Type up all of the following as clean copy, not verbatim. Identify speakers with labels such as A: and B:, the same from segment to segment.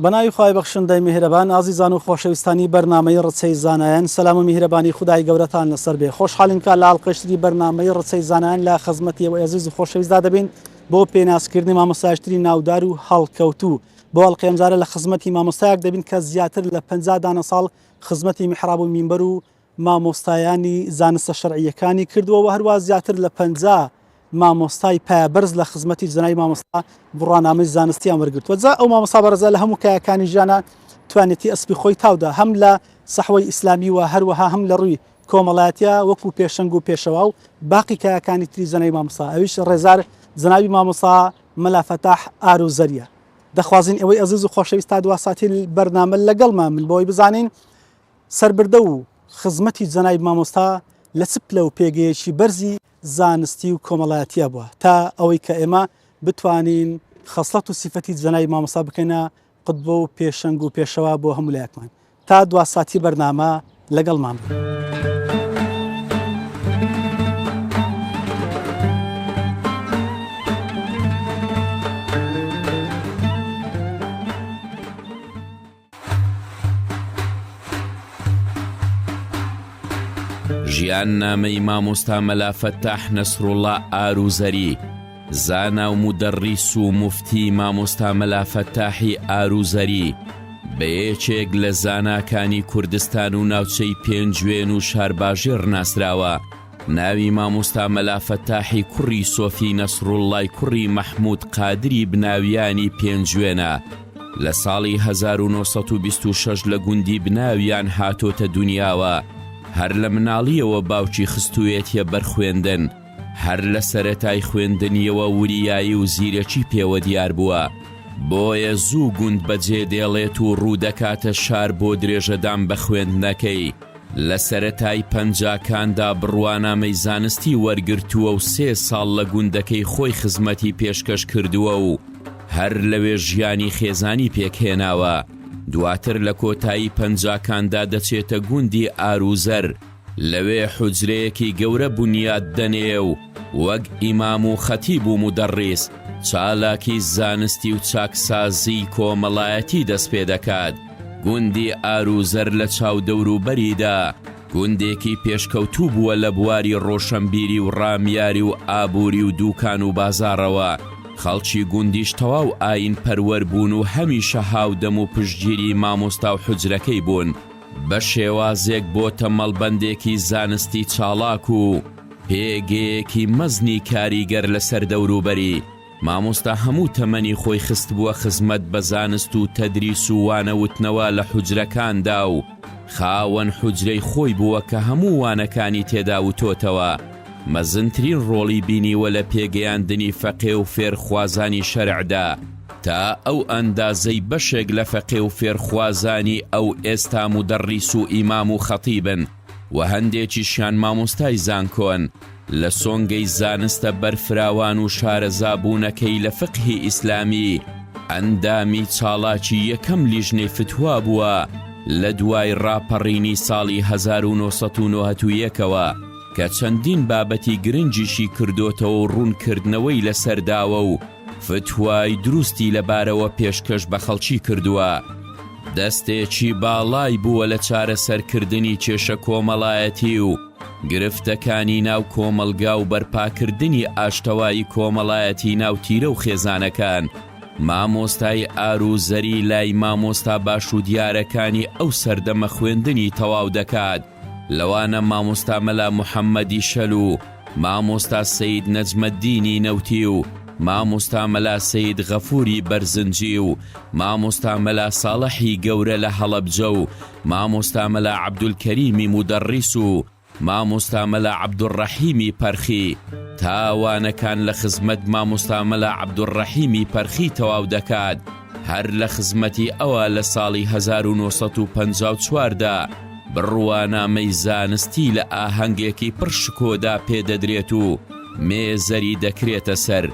A: بەناوی خوای بەخشندەی میهرەبان ئازیزان و خۆشەویستانی بەرنامەی ڕچەی زانایان سەلام و میهرەبانی خودای گەورەتان لەسەر بێ خۆشحاڵین کە لە ئەڵقەی تری بەرنامەی ڕچەی زانایان لە خزمەتی ئێوە ئەزیز و خۆشەویستدا دەبین بۆ پێناسکردنی مامۆستایشتری ناودار و هەڵکەوتوو بۆ ئەڵقەی ئەمجارە لە خزمەتی مامۆستایەک دەبین کە زیاتر لە 50 دانە ساڵ خزمەتی میحراب و مینبەر و مامۆستایانی زانستە شەرعییەکانی کردووە و هەروا زیاتر لە 50 مامۆستای پایەبەرز لە خزمەتی جەنابی مامۆستا بڕوانامەی زانستیان وەرگرتووە. جا ئەو مامۆستا بەڕێزە لە هەموو کایەکانی ژیانا توانێتی ئەسپی خۆی تاودا هەم لە سەحوەی ئیسلامی و هەروەها هەم لە ڕووی کۆمەڵایەتیە وەکو پێشەنگ و پێشەوا و باقی کایەکانی تری جەنابی مامۆستا ئەویش ڕێزار جەنابی مامۆستا مەلا فەتاح ئاروزەریە. دەخوازین ئێوەی ئەزیز و خۆشەویست تا دوا ساتی بەرنامە لەگەڵمان بن بۆ ئەوەی بزانین سەربردە و خزمەتی جەنابی مامۆستا لە چ پلە و پێگەیەکی بەرزی زانستی و کۆمەڵایەتیە بووە تا ئەوەی کە ئێمە بتوانین خەسڵەت و سیفەتی جەنابی مامۆستا بکەینە قودوە و پێشەنگ و پێشەوا بۆ هەموو لایەکمان. تا دوا ساتی بەرنامە لەگەڵمان بن.
B: ژیاننامەی مامۆستا مەلا فەتاح نەسروڵا ئاروزەری، زانا و مودەڕیس و موفتی مامۆستا مەلا فەتاحی ئاروزەری، بە یەکێک لە زاناکانی کوردستان و ناوچەی پێنجوێن و شارباژێڕ ناسراوە. ناوی مامۆستا مەلا فەتاحی کوڕی سۆفی نەسروڵڵای کوڕی مەحموود قادری بناویانی پێنجوێنە. لە ساڵی 1926 لە گوندی بناویان هاتۆتە دونیاوە. هەر لە مناڵییەوە باوکی خستوویەتیە بەر خوێندن. هەر لە سەرەتای خوێندنیەوە وریایی و زیرەکی پێوە دیار بووە. بۆیە زوو گوند بەجێ دێڵێت و ڕوو دەکاتە شار بۆ درێژەدان بە خوێندنەکەی. لە سەرەتای پەنجاکاندا بڕوانامەی زانستی وەرگرتووە و سێ ساڵ لە گوندەکەی خۆی خزمەتی پێشکەش کردووە و هەر لەوێ ژیانی خێزانی پێکهێناوە. دواتر لە کۆتایی پەنجاکاندا دەچێتە گوندی ئاروزەر، لەوێ حوجرەیەکی گەورە بونیاد دەنێ و وەک ئیمام و خەتیب و مودەڕیس چالاکی زانستی و چاکسازیی کۆمەڵایەتی دەست پێ دەکات. گوندی ئاروزەر لە چاو دەوروبەریدا گوندێکی پێشکەوتوو بووە لە بواری ڕۆشەنبیری و ڕامیاری و ئابووری و دووکان و بازاڕەوە، خەڵکی گوندیش تەواو ئایین پەروەر بوون و هەمیشە هاودەم و پشتگیری مامۆستا و حوجرەکەی بوون، بە شێوازێک بۆتە مەڵبەندێکی زانستی چاڵاک و پێگەیەکی مەزنی کاریگەر لەسەر دەوروبەری. مامۆستا هەموو تەمەنی خۆی خستبووە خزمەت بە زانست و تەدریس و وانە وتنەوە لە حوجرەکاندا و خاوەن حوجرەی خۆی بووە کە هەموو وانەکانی تێدا وتۆتەوە، مەزنترین ڕۆڵی بینیوە لە پێگەیاندنی فەقێ و فێرخوازانی شەرعدا، تا ئەو ئەندازەی بەشێک لە فەقێ و فێرخوازانی ئەو ئێستا مودەڕیس و ئیمام و خەتیبن و هەندێکیشیان مامۆستای زانکۆن. لە سۆنگەی زانستە بەرفراوان و شارەزا بوونەکەی لە فقهی ئیسلامی، ئەندامی چاڵاکی یەکەم لیژنەی فتوا بووە لە دوای ڕاپەڕینی ساڵی 1991 ەوە کە چەندین بابەتی گرنگیشی کردۆتەوە و ڕوونکردنەوەی لەسەر داوە و فتوای دروستی لەبارەوە پێشکەش بە خەڵکی کردووە. دەستێکی باڵای بووە لە چارەسەرکردنی کێشە کۆمەڵایەتی و گرفتەکانی ناو کۆمەڵگا و بەرپاکردنی ئاشتەوایی کۆمەڵایەتی ناو تیرە و خێزانەکان، مامۆستای ئاروزەری لای مامۆستا باش و دیارەکانی ئەو سەردەمە خوێندنی تەواو دەکات، لەوانە مامۆستا مەلا محەممەدی شەل و مامۆستا سەید نەجمەدینی نەوتی و مامۆستا مەلا سەید غەفوری بەرزنجی و مامۆستا مەلا ساڵحی گەورە لە هەڵەبجە و مامۆستا مەلا عەبدولکەریمی مودەڕیس و مامۆستا مەلا عەبدولڕەحیمی پەرخی، تا وانەکان لە خزمەت مامۆستا مەلا عەبدولڕەحیمی پەرخی تەواو دەکات، هەر لە خزمەتی ئەوا لە ساڵی 1954 دا بڕوانامەی زانستی لە ئاهەنگێکی پڕ شکۆدا پێ دەدرێت و مێزەری دەکرێتە سەر.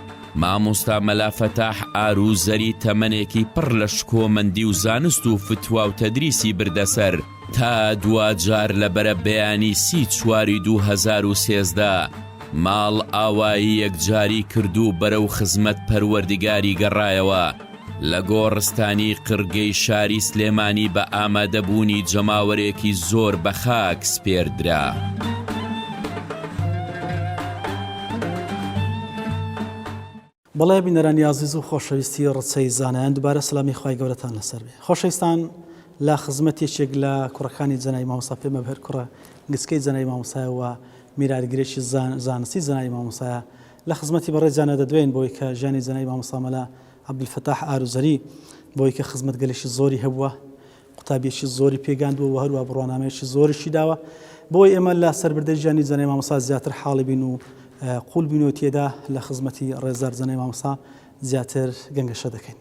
B: مامۆستا مەلا فەتاح ئاروزەری تەمەنێکی پڕ لە شکۆمەندی و زانست و فتوا و تەدریسی بردە سەر تا دواجار لە بەرەبەیانی سی چواری 2013 ماڵئاوایی یەکجاری کرد و بەرەو خزمەت پەروەردگاری گەڕایەوە. لە گۆڕستانی قڕگەی شاری سلێمانی بە ئامادەبوونی جەماوەرێکی زۆر بە خاک سپێردرا.
A: بەڵێ بینەرانی ئازیز و خۆشەویستی ڕچەی زانایان دووبارە سەلامی خوای گەورەتان لەسەر بێ. خۆشەویستان لە خزمەت یەکێک لە کوڕەکانی جەنابی مامۆستا پێمە بەر کوڕە گچکەی جەنابی مامۆستایە و میراتگرێکی زانستی جەنابی مامۆستایە لە خزمەتی بەڕێزیانە دەدوێین بۆی کە ژیانی جەنابی مامۆستا مەلا عەبدولفەتاح ئاروزەری بۆی کە خزمەتگەلێکی زۆری هەبووە قوتابیەکی زۆری پێگاندووە و هەروە بڕوانامەیەکی زۆریشی داوە بۆی ئێمە لە سەربردەی ژیانی جەنابی مامۆستا زیاتر حاڵی بین و قوول بین و تێدا لە خزمەتی ڕێزدار جەنابی مامۆستا زیاتر گەنگەشە دەکەین.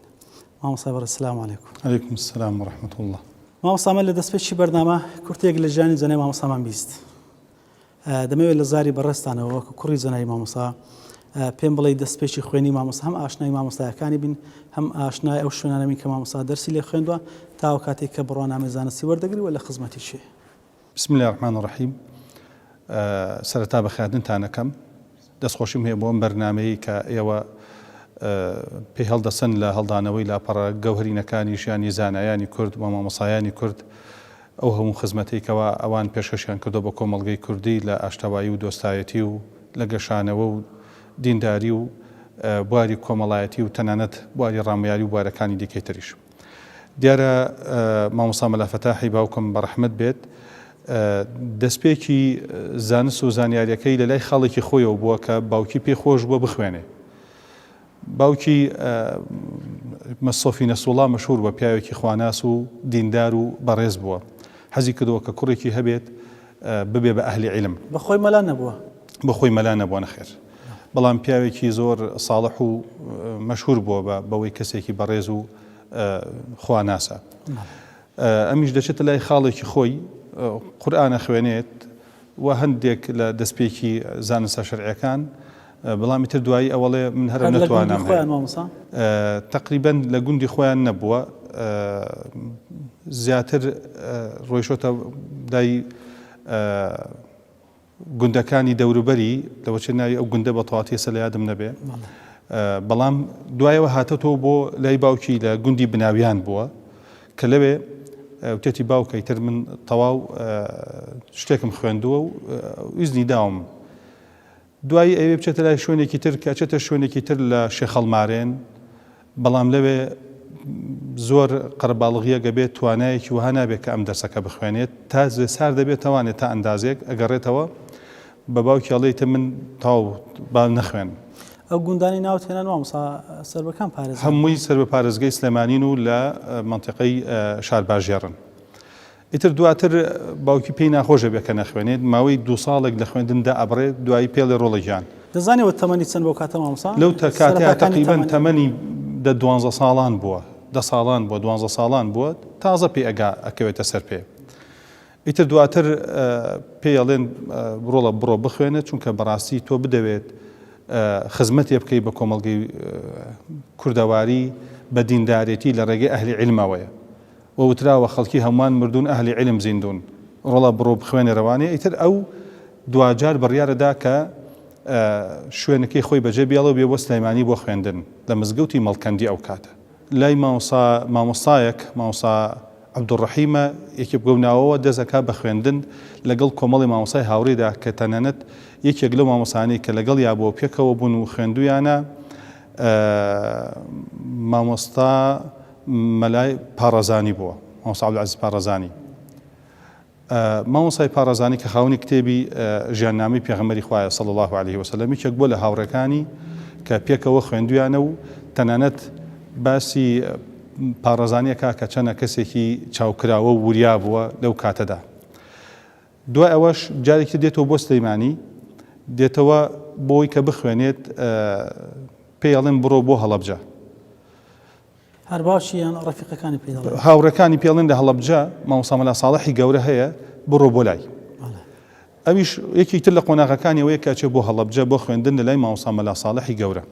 A: مامۆستا بەڕێز سلام علیکم.
C: علیکم السلام و رحمة اللە.
A: مامۆستا من لە دەستپێکی بەرنامە کورتەیەک لە ژیانی جەنابی مامۆستامان 20. دەمەوێت لە زاری بەڕێزتانەوە وەکو کوڕی جەنابی مامۆستا پێم بڵێی دەستپێکی خوێنی مامۆستا هەم ئاشنای مامۆستایەکانی بین هەم ئاشنای ئەو شوێنانە بین کە مامۆستا دەرسی لێ خوێندوە تاوە کاتێک کە بڕوانامەی زانستی وەردەگری و لە خزمەتی کێ.
C: بسم اللە الرحمن الرحیم سەرەتا بەخێرهاتنتان ئەکەم دەستخۆشیم هەیە بۆ ئەم بەرنامەیەی کە ئێوە پێی هەڵدەسن لە هەڵدانەوەی لاپەڕە گەوهەرینەکانی ژیانی زانایانی کورد و مامۆسایانی کورد ئەو هەموو خزمەتەی کەوا ئەوان پێشکەشیان کردووە بە کۆمەڵگەی کوردی لە ئاشتەوایی و دۆستایەتی و لە گەشانەوە و دینداری و بواری کۆمەڵایەتی و تەنانەت بواری ڕامیاری و بوارەکانی دیکەی تریش. دیارە مامۆستا مەلا فەتاحی باوکم بە ڕەحمەت بێت دەستپێکی زانست و زانیاریەکەی لە لای خاڵێکی خۆیەوە بووە کە باوکی پێی خۆش بووە بخوێنێ. باوکی سۆفی نەسروڵا مەشهور بە پیاوێکی خواناس و دیندار و بەڕێز بووە. حەزی کردووە کە کوڕێکی هەبێت ببێ بە ئەهلی عیلم.
A: بە خۆی مەلا نەبووە؟
C: بە خۆی مەلا نەبووە نەخێر. بەڵام پیاوێکی زۆر ساڵح و مەشهور بووە بە بەوەی کەسێکی بەڕێز و خواناسە. ئەمیش دەچێتە لای خاڵێکی خۆی قورئان ئەخوێنێت و هەندێک لە دەستپێکی زانستە شەرعیەکان بەڵام ئیتر دوایی ئەوەڵێ من هەر
A: هەر لە گوندی
C: نەتوانام هەیە
A: خۆیان مامۆستا؟
C: تەقریبەن لە گوندی خۆیان نەبووە زیاتر ڕۆیشۆتە لای گوندەکانی دەوروبەری لەوەچێ ناوی ئەو گوندە بە تەواتی ئێستا لە یادم نەبێ بەڵام دوایەوە هاتەتەوە بۆ لای باوکی لە گوندی بناویان بووە کە لەوێ وتێتی باوکە ئیتر من تەواو شتێکم خوێندووە و ئیزنی داوم دوایی ئەوێ بچێتە لای شوێنێکی تر کە ئەچێتە شوێنێکی تر لە شێخەڵمارێن بەڵام لەوێ زۆر قەرەباڵغییەک ئەبێت توانایەکی وەها نابێت کە ئەم دەرسەکە بخوێنێت تا سار دەبێت توانێت تا ئەندازێک ئەگەڕێتەوە بە باوکی ئەڵێ ئیتر من تەواو با نەخوێنم.
A: ئەو گوندانەی ناوت هێنان مامۆستا سەر بە کام پارێزگان؟
C: هەمووی سەر بە پارێزگەی سلێمانین و لە مەنتیقەی شارباژێڕن. ئیتر دواتر باوکی پێی ناخۆش ئەبێ کە نەخوێنێت، ماوەی دوو ساڵێک لە خوێندن دائەبڕێت، دوایی پێڵێ ڕۆڵە گیان.
A: دەزانی ئەوە تەمەنی چەند بوو ئەو کاتە مامۆستا؟
C: لەو کاتەیا
A: سەرەتاکانی
C: تەقریبەن
A: تەمەنی.
C: تەمەنی دە دوانزە ساڵان بووە، دە ساڵان بووە، دوانزە ساڵان بووە، تازە پێی ئەگا ئەکەوێتە سەر پێ. ئیتر دواتر پێی ئەڵێن ڕۆڵە بڕۆ بخوێنە، چونکە بەڕاستی تۆ بدەوێت خزمەتێ بکەی بە کۆمەڵگەی کوردەواری بە دیندارێتی لە ڕێگەی ئەهلی عیلمەوەیە. وە وتراوە خەڵکی هەموان مردوون ئەهلی عیلم زیندوون ڕۆڵە بڕۆ بخوێنە رەوانێ ئیتر ئەو دواجار بڕیارە دا کە شوێنەکەی خۆی بەجێ بێڵێ و بێ بۆ سلێمانی بۆ خوێندن لە مزگەوتی مەڵکەندی ئەو کاتە لای مامۆستا مامۆستایەک مامۆستا عەبدولڕەحیمە یەکێک بەو ناوەوە دەست ئەکا بە خوێندن لەگەڵ کۆمەڵی مامۆستای هاوڕێدا کە تەنانەت یەکێک لەو مامۆستانەی کە لەگەڵیا بووە پێکەوە بوون و خوێندوویانە مامۆستا مەلای پاڕەزانی بووە، مامۆستا عەبدولعەزیز پاڕەزانی. مامۆستای پاڕەزانی کە خاوەنی کتێبی ژیاننامەی پێغەمبەری خوایە صلی اللە علیه وسلم یەکێک بووە لە هاوڕێکانی کە پێکەوە خوێندویانە و تەنانەت باسی پاڕەزانی ئەکا کە چەنە کەسێکی چاوکراوە و وریا بووە لەو کاتەدا. دوای ئەوەش جارێکی تر دێتەوە بۆ سلەیمانی، دێتەوە بۆی کە بخوێنێت پێی ئەڵێن بڕۆ بۆ هەڵەبجە.
A: هەر باوکی یان ڕەفیقەکانی پێی دەڵێن؟
C: هاوڕێکانی پێی ئەڵێن لە هەڵەبجە مامۆستا مەلا ساڵحی گەورە هەیە بڕۆ بۆ لای. ئەویش یەکێکی تر لە قۆناغەکانی ئەوەیە کە ئەچێ بۆ هەڵەبجە بۆ خوێندن لە لای مامۆستا مەلا ساڵحی گەورە.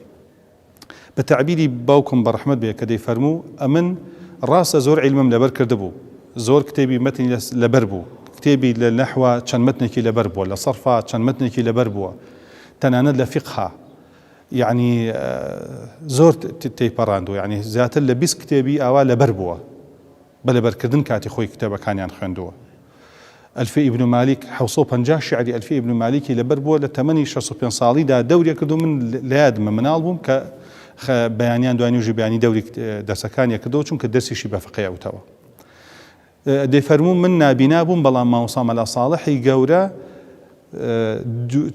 C: بە تەعبیری باوکم بە ڕەحمەت بێ کە دەیفەرموو ئەمن ڕاستە زۆر عیلمم لەبەر کردبوو، زۆر کتێبی مەتنی لەبەر بوو، کتێبی لە نەحوا چەند مەتنێکی لەبەر بووە، لە سەرفا چەند مەتنێکی لەبەر بووە، تەنانەت لە فیقها. یەعنی زۆر تێیپەڕاندووە یەعنی زیاتر لە 20 کتێبی ئاوا لەبەر بووە بە لەبەرکردن کاتی خۆی کتێبەکانیان خوێندووە. ئەلفی ئیبن مالیک 750 شعری ئەلفی ئیبن مالیکی لەبەر بووە لە تەمەنی 65 ساڵیدا دەوریە کردو من لە یادمە مناڵ بووم کە بەیانیان دوای نوێژی بەیانی دەوری دەرسەکانی کردەوە چونکە دەرسیشی بە فقێ ئەوتەوە. دەیفەرموو من نابینا بووم بەڵام مامۆستا مەلا ساڵحی گەورە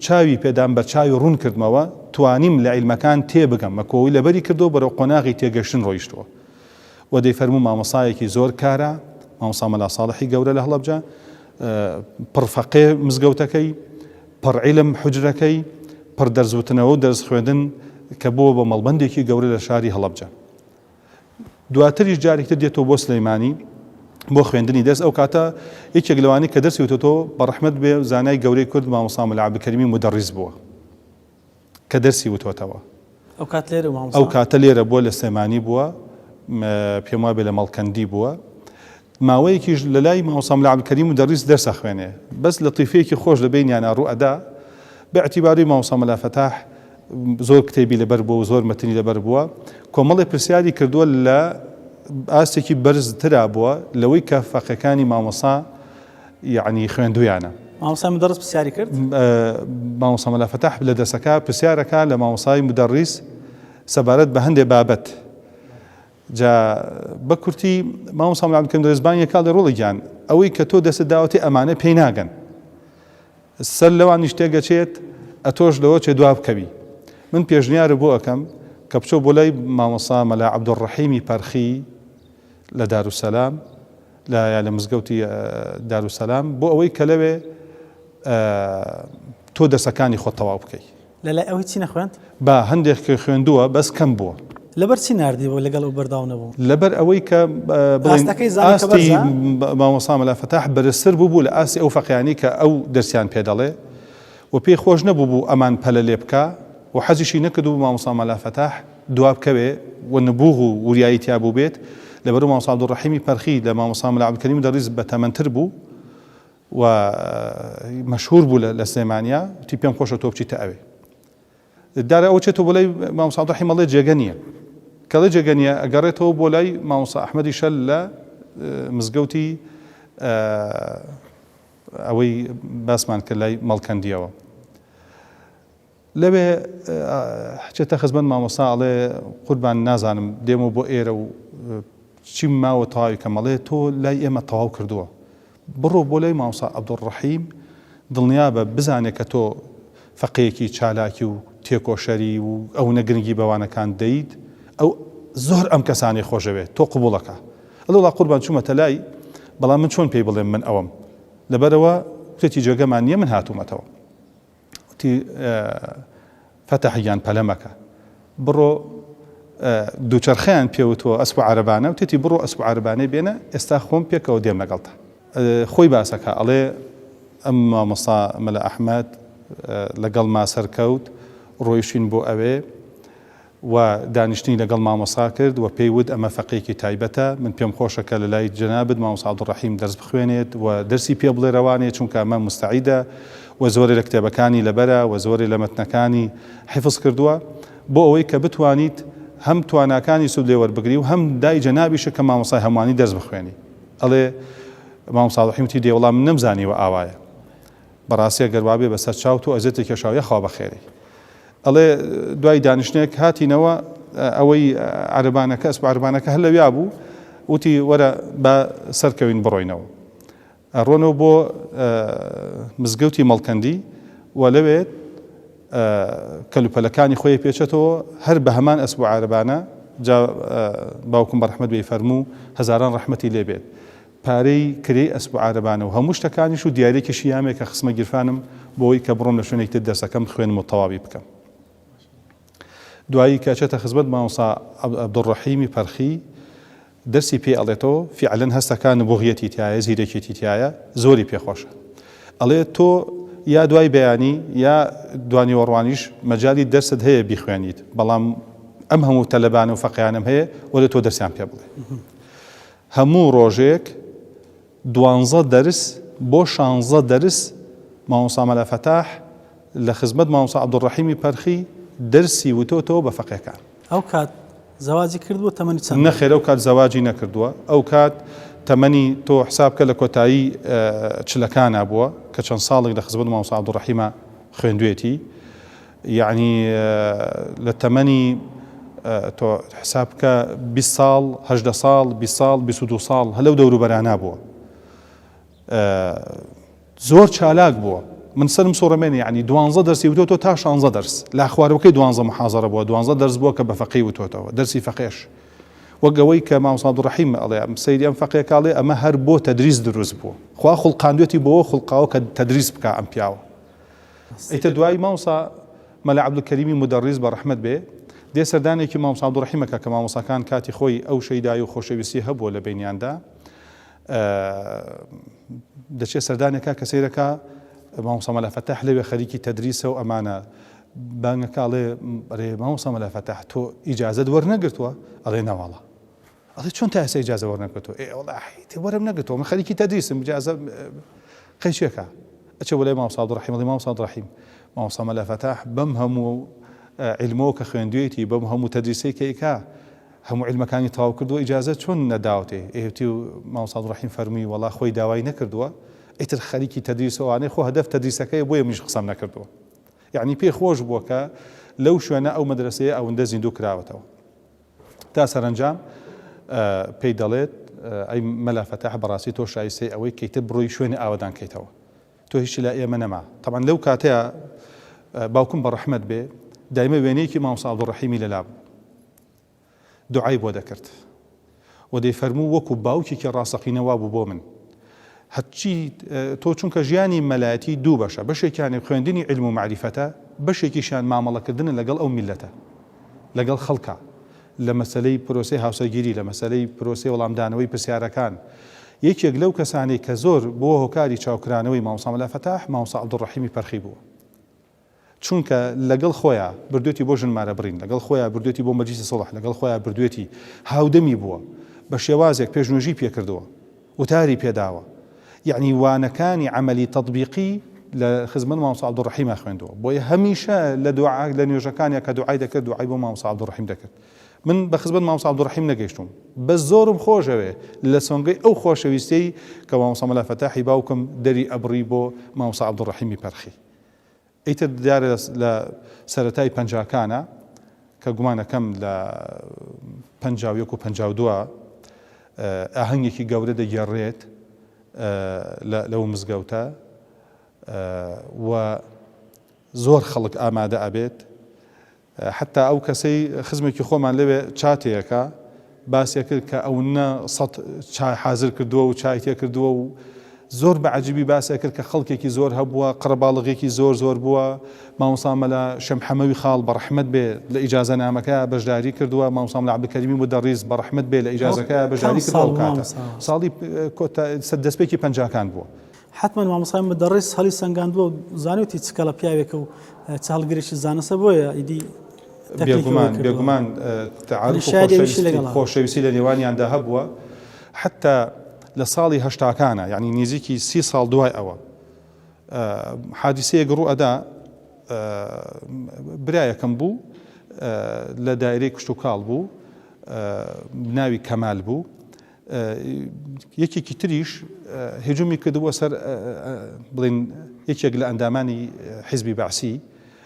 C: چاوی پێدام بەرچاوی ڕوون کردمەوە توانیم لە عیلمەکان تێبگەم مەکۆی لەبەری کردو بەرەو قۆناغی تێگەشتن ڕۆیشتووە و دەیفەرموو مامۆسایەکی زۆر کارا مامۆستا مەلا ساڵحی گەورە لە هەڵەبجە پڕ فەقێ مزگەوتەکەی پڕ عیلم حوجرەکەی پڕ دەرس وتنەوە و دەرس خوێندن کە بووە بە مەڵبەندێکی گەورە لە شاری هەڵەبجە. دواتریش جارێکی تر دێتەوە بۆ سلەیمانی بۆ خوێندنی دەرس ئەو کاتە یەکێک لەوانەی کە دەرسی وتۆتەوە بە ڕەحمەت بێ زانای گەورەی کورد مامۆستا مەلا عەبدولکەریمی مودەڕیس بووە کە دەرسی وتۆتەوە.
A: ئەو کات لێرە بوو مامۆستا؟
C: ئەو کاتە لێرە بووە لە سلێمانی بووە پێم وابێ لە مەڵکەندی بووە ماوەیەکیش لە لای مامۆستا مەلا عەبدولکەریم مودەڕیس دەرس ئەخوێنێ بەس لەتیفەیەکی خۆش لە بەینیانا ڕوو ئەدا بە ئیعتیباری مامۆستا مەلا فەتاح زۆر کتێبی لەبەر بووە و زۆر مەتنی لەبەر بووە کۆمەڵێ پرسیاری کردووە لە ئاستێکی بەرزترا بووە لەوەی کە فەقێکانی مامۆستا یعنی خوێندویانە.
A: مامۆستای مودەڕیس پرسیاری کرد؟
C: مامۆستا مەلا فەتاح لە دەرسەکە پرسیارەکە لە مامۆستای مودەڕیس سەبارەت بە هەندێ بابەت جا بە کورتی مامۆستا مەلا عەبدولکەریم دەڵێ زبان یەکاڵێ ڕۆڵە گیان ئەوەی کە تۆ دەستت داوەتێ ئەمانە پێی ناگەن سەر لەوانیش تێگەچێت ئەتۆش لەوە چێ دوا بکەوی من پێشنیارت بۆ ئەکەم کە بچۆ بۆ لای مامۆستا مەلا عەبدولڕەحیمی پەرخی لە داروسەلام لە یا لە مزگەوتی داروسەلام بۆ ئەوەی کە لەوێ تۆ دەرسەکانی خۆت تەواو بکەی.
A: لە لای ئەو هیچی نەخوێند؟
C: با هەندێک خوێندووە بەس کەم بووە.
A: لەبەر چی ناردی بۆ لەگەڵ ئەو بەرداو نەبوو؟
C: لەبەر ئەوەی کە بڵێین
A: ئاستەکەی زانی کە
C: ئاستی
A: بەرزە؟
C: مامۆستا مەلا فەتاح بەرزتر بوو بوو لە ئاستی ئەو فەقێیانەی کە ئەو دەرسیان پێ دەڵێ و پێی خۆش نەبوو بوو ئەمان پەلە لێ بکا و حەزیشی نەکردبوو مامۆستا مەلا فەتاح دوا بکەوێ و نبوغ و وریایی تیا بووبێت لەبەرو مامۆستا عەبدولڕەحیمی پەرخی لە مامۆستا مەلا عەبدولکەریم دەڕیز بەتەمەنتر بوو و مەشهور بوو لە سلێمانیا وتی پێم خۆشە تۆ بچیتە ئەوێ دارە ئەو چێتەوە بۆ لای مامۆستا عەبدولڕەحیم ئەڵێ جێگە نییە کەڵێ جێگە نییە ئەگەڕێتەوە بۆ لای مامۆستا ئەحمەدی شەل لە مزگەوتی ئەوەی باسمان کرد لای مەڵکەندیەوە لەوێ چێتە خزمەت مامۆستا ئەڵێ قوربان نازانم دێمەوە بۆ ئێرە و چیم ماوە تەواوی کەم ئەڵێ تۆ لای ئێمە تەواو کردووە بڕۆ بۆ لای مامۆستا عەبدولڕەحیم دڵنیابە بزانێ کە تۆ فەقێیەکی چالاکی و تێکۆشەری و ئەونە گرنگی بە وانەکان دەیت ئەو زۆر ئەم کەسانەی خۆشەوێت تۆ قبوڵەکە ئەڵێ وەڵا قوربان چوومەتە لای بەڵام من چۆن پێی بڵێم من ئەوەم لەبەرەوە وتێتی جێگەمان نییە من هاتوومەتەوە وتی فەتاح گیان پەلە مەکە بڕۆ دووچەرخەیان پێوتووە ئەسپ و عەرەبانە وتێتی بڕۆ ئەسپ و عەرەبانەی بێنە ئێستا خۆم پێکەوە دێم لەگەڵتا خۆی باسەکە ئەڵێ ئەم مامۆستا مەلا ئەحمەد لەگەڵ ما سەرکەوت ڕۆیشتین بۆ ئەوێ و دانیشتنی لەگەڵ مامۆستا کرد و پێی وت ئەمە فەقێیەکی تایبەتە، من پێم خۆشە کە لەلای جەنابت مامۆستا عەبدولڕەحیم دەرس بخوێنێت و دەرسی پێ بڵێ رەوانێ چونکە ئەمە موستەعیدە و زۆرێ لە کتێبەکانی لەبەرە و زۆرێ لە مەتنەکانی حیفز کردووە بۆ ئەوەی کە بتوانیت هەم تواناکانی سوود لێ وەربگری و هەم دای جەنابیشت کە مامۆستای هەمووانی دەرس بخوێنی. ئەڵێ مامۆستا عەبدولڕەحیم وتی دێ وەڵا من نەمزانیوە ئاوایە. بەڕاستی ئەگەر وابێ بەسەر چاو تۆ ئەزێتت کێشاوە یاخوا بەخێرێی. ئەڵێ دوای دانیشتنێک هاتینەوە ئەوەی عەرەبانەکە ئەسپ عەرەبانەکە هەر لەویا بوو وتی وەرە با سەرکەوین بڕۆینەوە ئەڕۆنەوە بۆ مزگەوتی مەڵکەندی و لەوێ کەلوپەلەکانی خۆی پێچێتەوە هەر بە هەمان ئەسپ و عەرەبانە جا باوکم بە ڕەحمەت بێ فەرموو هەزاران ڕەحمەتی لێ بێت پارەی کرێی ئەسپ و عارەبانە و هەموو شتەکانیش و دیاریەکیشی یامێ کە خستمە گیرفانم بۆ ئەوەی کە بڕۆم لە شوێنێکی تر دەرسەکەم بخوێنم و تەواوی بکەم. دوایی کە ئەچێتە خزمەت مامۆستا عەبدولڕەحیمی پەرخی دەرسی پێ ئەڵێتەوە فیعلەن هەستەکا نبوغیەتی تیایە زیرەکیەتی تیایە زۆری پێ خۆشە ئەڵێ تۆ یا دوای بەیانی یا دوانیوەڕوانیش مەجالی دەرست هەیە بیخوێنیت بەڵام ئەم هەموو تەلەبانە و فەقیانەم هەیە وەرە تۆ دەرسیان پێ بڵێ هەموو ڕۆژێک دوانزە دەرس بۆ شانزە دەرس مامۆستا مەلا فەتاح لە خزمەت مامۆستا عەبدولڕەحیمی پەرخی. دەرسی وتۆتەوە بە فەقێکان.
A: ئەو کات زەواجی کردبوو تەمەنی چەند بوو؟
C: نەخێر ئەو کات زەواجی نەکردووە ئەو کات تەمەنی تۆ حساب بکە لە کۆتایی چلەکانا بووە کە چەند ساڵێک لە خزمەت مامۆستا عەبدولڕەحیما خوێندوێتی یەعنی لە تەمەنی تۆ حساب بکە 20 ساڵ 18 ساڵ 20 ساڵ 22 ساڵ هەر لەو دەوروبەرانە بووە زۆر چالاک بووە من سەرم سوڕمێنێ یعنی دوانزە دەرسی وتۆتەوە تا شانزە دەرس لاخوارەوەکەی دوانزە محازەرە بووە دوانزە دەرس بووە کە بە فەقێی وتۆتەوە دەرسی فەقێش وەک ئەوەی کە مامۆستا عەبدولڕەحیم ئەڵێ ئەم سەیری ئەم فەقێکە ئەڵێ ئەمە هەر بۆ تەدریس دروست بووە خوا خوڵقاندوێتی بۆوە خوڵقاوە کە تەدریس بکا ئەم پیاوە ئیتر دوایی مامۆستا مەلا عەبدولکەریمی مودەڕیس بە ڕەحمەت بێ دێ سەردانێکی مامۆستا عەبدولڕەحیم ئەکا کە مامۆستاکان کاتی خۆی ئەو شەیدای و خۆشەویستی هەبووە لە بەینیاندا دەچێ سەردانێکا کە سەیرەکا مامۆستا مەلا فەتاح لەوێ خەریکی تەدریسە و ئەمانە بانگەکە ئەڵێ ئەرێ مامۆستا مەلا فەتاح تۆ ئیجازەت وەرنەگرتووە ئەڵێ نەواڵا ئەڵێ چۆن تا ئێستا ئیجازە وەرنەگرتووە ئێ وەڵا وەرم نەگرتووە من خەریکی تەدریسم ئیجازە قەیچێکە ئەچێ بۆ لای مامۆستا عەبدولڕەحیم ئەڵێ مامۆستا عەبدولڕەحیم مامۆستا مەلا فەتاح بەم هەموو عیلمەوە کە خوێندوێتی بەم هەموو تەدریسەی کە ئیکا هەموو عیلمەکانی تەواو کردووە ئیجازە چۆن نەداوتێ ئێوتی و مامۆستا عەبدولڕەحیم فەرمووی وەڵا خۆی داوای نەکردووە ئیتر خەریکی تەدریس و ئەوانەی خۆ هەدەف تەدریسەکەیە بۆیە منیش قسەم نەکردووە یەعنی پێی خۆش بووە کە لەو شوێنە ئەو مەدرەسەیە ئەوەندە زیندوو کراوەتەوە تا سەرەنجام پێی دەڵێت ئەی مەلا فەتاح بەڕاستی تۆ شایستەی ئەوەی کەیتر بڕۆی شوێنی ئاوەدان کەیتەوە تۆ هیچی لای ئێمە نەما تەبعەن لەو کاتەیا باوکم بە ڕەحمەت بێ دایمە وێنەیەکی مامۆستا عەبدولڕەحیمی لەلا بوو دوعای بۆ دەکرد و دەیفەرموو وەکو باوکێکی ڕاستەقینە وابوو بۆ من هەرچی تۆ چونکە ژیانی مەلایەتی دوو بەشە بەشێکیان خوێندنی علم و معریفەتە بەشێکیشیان مامەڵەکردنە لەگەڵ ئەو میلەتە لەگەڵ خەڵکا لە مەسەلەی پرۆسەی هاوسەرگیری، لە مەسەلەی پرۆسەی وەڵامدانەوەی پرسیارەکان، یەکێک لەو کەسانەی کە زۆر بووە هۆکاری چاوکرانەوەی مامۆستا مەلا فەتاح، مامۆستا عەبدولڕەحیمی پەرخی بووە. چونکە لەگەڵ خۆیا بردوێتی بۆ ژن مارەبڕین، لەگەڵ خۆیا بردوێتی بۆ مەجلیسی سوڵح، لەگەڵ خۆیا بردوێتی، هاودەمی بووە، بە شێوازێک پێشنوێژی پێکردووە. وتاری پێداوە یەعنی وانەکانی عەمەلی تەتبیقی لە خزمەت مامۆستا عەبدولڕەحیما خوێندووە بۆیە هەمیشە لە دوعا لە نوێژەکانیا کە دوعای دەکرد دوعای بۆ مامۆستا عەبدولڕەحیم دەکرد من بە خزمەت مامۆستا عەبدولڕەحیم نەگەیشتوم بەس زۆرم خۆشەوێ لە سۆنگەی ئەو خۆشەویستیەی کە مامۆستا مەلا فەتاحی باوکم دەری ئەبڕی بۆ مامۆستا عەبدولڕەحیمی پەرخی ئیتر دیارە لە سەرەتای پەنجاکانە کە گومانەکەم لە 51 و 52 ئاهەنگێکی گەورە دەگێڕێت لەو مزگەوتە و زۆر خەڵک ئامادە ئەبێت حەتا ئەو کەسەی خزمێکی خۆمان لەوێ چاتێکە باسی کرد کە ئەونە سەد چای حازر کردووە و چای تێ کردووە و زۆر بە عەجیبی باسی کرد کە خەڵکێکی زۆر هەبووە قەرەباڵغێکی زۆر زۆر بووە مامۆستا مەلا شەمحەمەوی خاڵ بە ڕەحمەت بێ لە ئیجازە نامەکە بەشداری کردووە مامۆستا مەلا عەبدولکەریمی مودەڕیس بە ڕەحمەت بێ لە ئیجازەکە بەشداری کردووە ئەو کاتە ساڵی کۆتا دەستپێکی پەنجاکان بووە.
A: حەتمەن مامۆستای مودەڕیس هەڵی سەنگاندووە و زانیوتی چ کەڵە پیاوێکە و چ هەڵگرێکی زانستە بۆیە ئیدی تەکلیفی
C: بێگومان
A: ئەوەی کردووە.
C: بێگومان تەعاروف و
A: شایەدی ئەویشی
C: خۆشەویستی
A: لەگەڵا.
C: خۆشەویستی لە نێوانیاندا هەبووە حەتا لە ساڵی هەشتاکانە یانی نیزیکی سی ساڵ دوای ئەوە حادیسەیەک ڕوو ئەدا برایەکم بوو لە دایرەی کشتوکاڵ بوو ناوی کەمال بوو یەکێکی تریش هجومی کردبووە سەر بڵین یەکێک لە ئەندامانی حیزبی بەعسی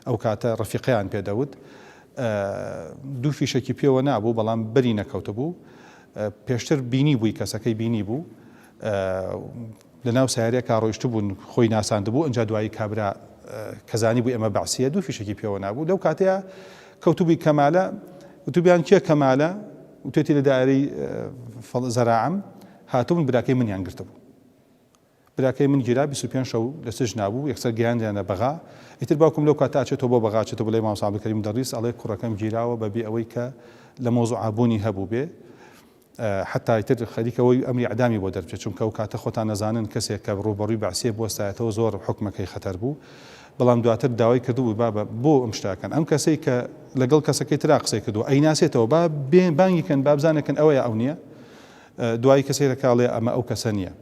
C: ئەو کاتە ڕەفیقیان پێدەوت دوو فیشەکی پێوە نابوو بەڵام بەری نەکەوتبوو پێشتر بینی بووی کەسەکەی بینی بوو لە ناو سیارەکە ڕۆیشتبوون خۆی ناساندبوو ئەجا دوایی کابرا کەزانی بوو ئێمە بەعسیە دوو فیشەکی پێوە نابوو لەو کاتەیە کەوتبووی کەمالە وتوبیان کێ کەمالە وتێتی لە دایرەی زەراعەم هاتبوون براکەی منیان گرتبوو. براکەی من گیرا 25 شەو لە سجنا بوو یەکسەر گەیاندیانە بەغا ئیتر باوکم لەو کاتە ئەچێتەوە بۆ بەغا ئەچێتەوە بۆ لای مامۆستا عەبدولکەریم مودەڕیس ئەڵێ کوڕەکەم گیراوە بەبێ ئەوەی کە لە مەوزوعا بوونی هەبووبێ حەتا ئیتر خەریکە وەی ئەمری ئیعدامی بۆ دەربچێت چونکە ئەو کاتە خۆتان نەزانن کەسێک کە ڕووبەڕووی بەعسیە بوەستایەتەوە زۆر حوکمەکەی خەتەر بوو بەڵام دواتر داوای کردبوو بابە بۆ ئەم شتە ئەکەن ئەم کەسەی کە لەگەڵ کەسەکەی ترا قسەی کردووە ئەیناسێتەوە با بێن بانگی کەن با بزانێکن ئەوە یا ئەو نییە دوایی کەسێک دەکاڵێ ئەمە ئەو کەسە نییە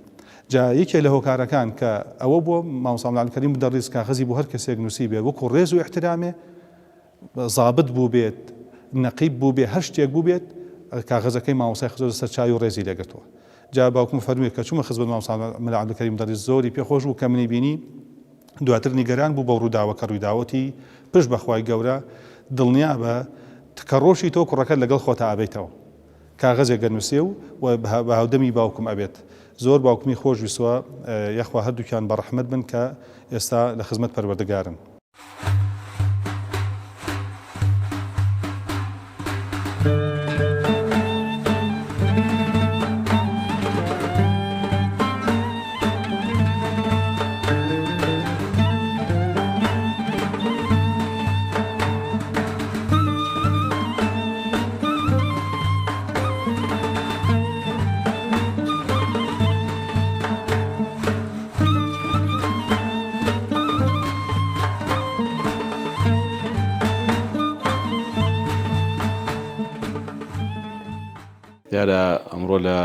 C: جا یەکێ لە هۆکارەکان کە ئەوە بووە مامۆستا مەلا عەبدولکەریم مودەڕیس کاغەزی بۆ هەر کەسێک نووسی بێ وەکو ڕێز و ئیحترامێ. زابت بووبێت، نەقیب بووبێ، هەر شتێک بووبێت، کاغەزەکەی مامۆستای خستۆتە سەر چاوی و ڕێزی لێ گرتووە. جا باوکم فەرمووی کە چوومە خزمەت مامۆستا مەلا عەبدولکەریم مودەڕیس زۆری پێ خۆش بوو کە منی بینی، دواتر نیگەران بوو بەو ڕووداوە کە ڕوویدا، وتی، پشت بە خوای گەورە، دڵنیا بە کە ڕۆشی تۆ کوڕەکەت لەگەڵ خۆتا ئەبەیتەوە. کاغەزێک ئەنووسێ و بە هاودەمی باوکم ئەبێت. زۆر باوکمی خۆش ویستووە، یاخوا هەردووکیان بە ڕەحمەت بن کە ئێستا لە خزمەت پەروەردگارن.
D: دیارە ئەمڕۆ لە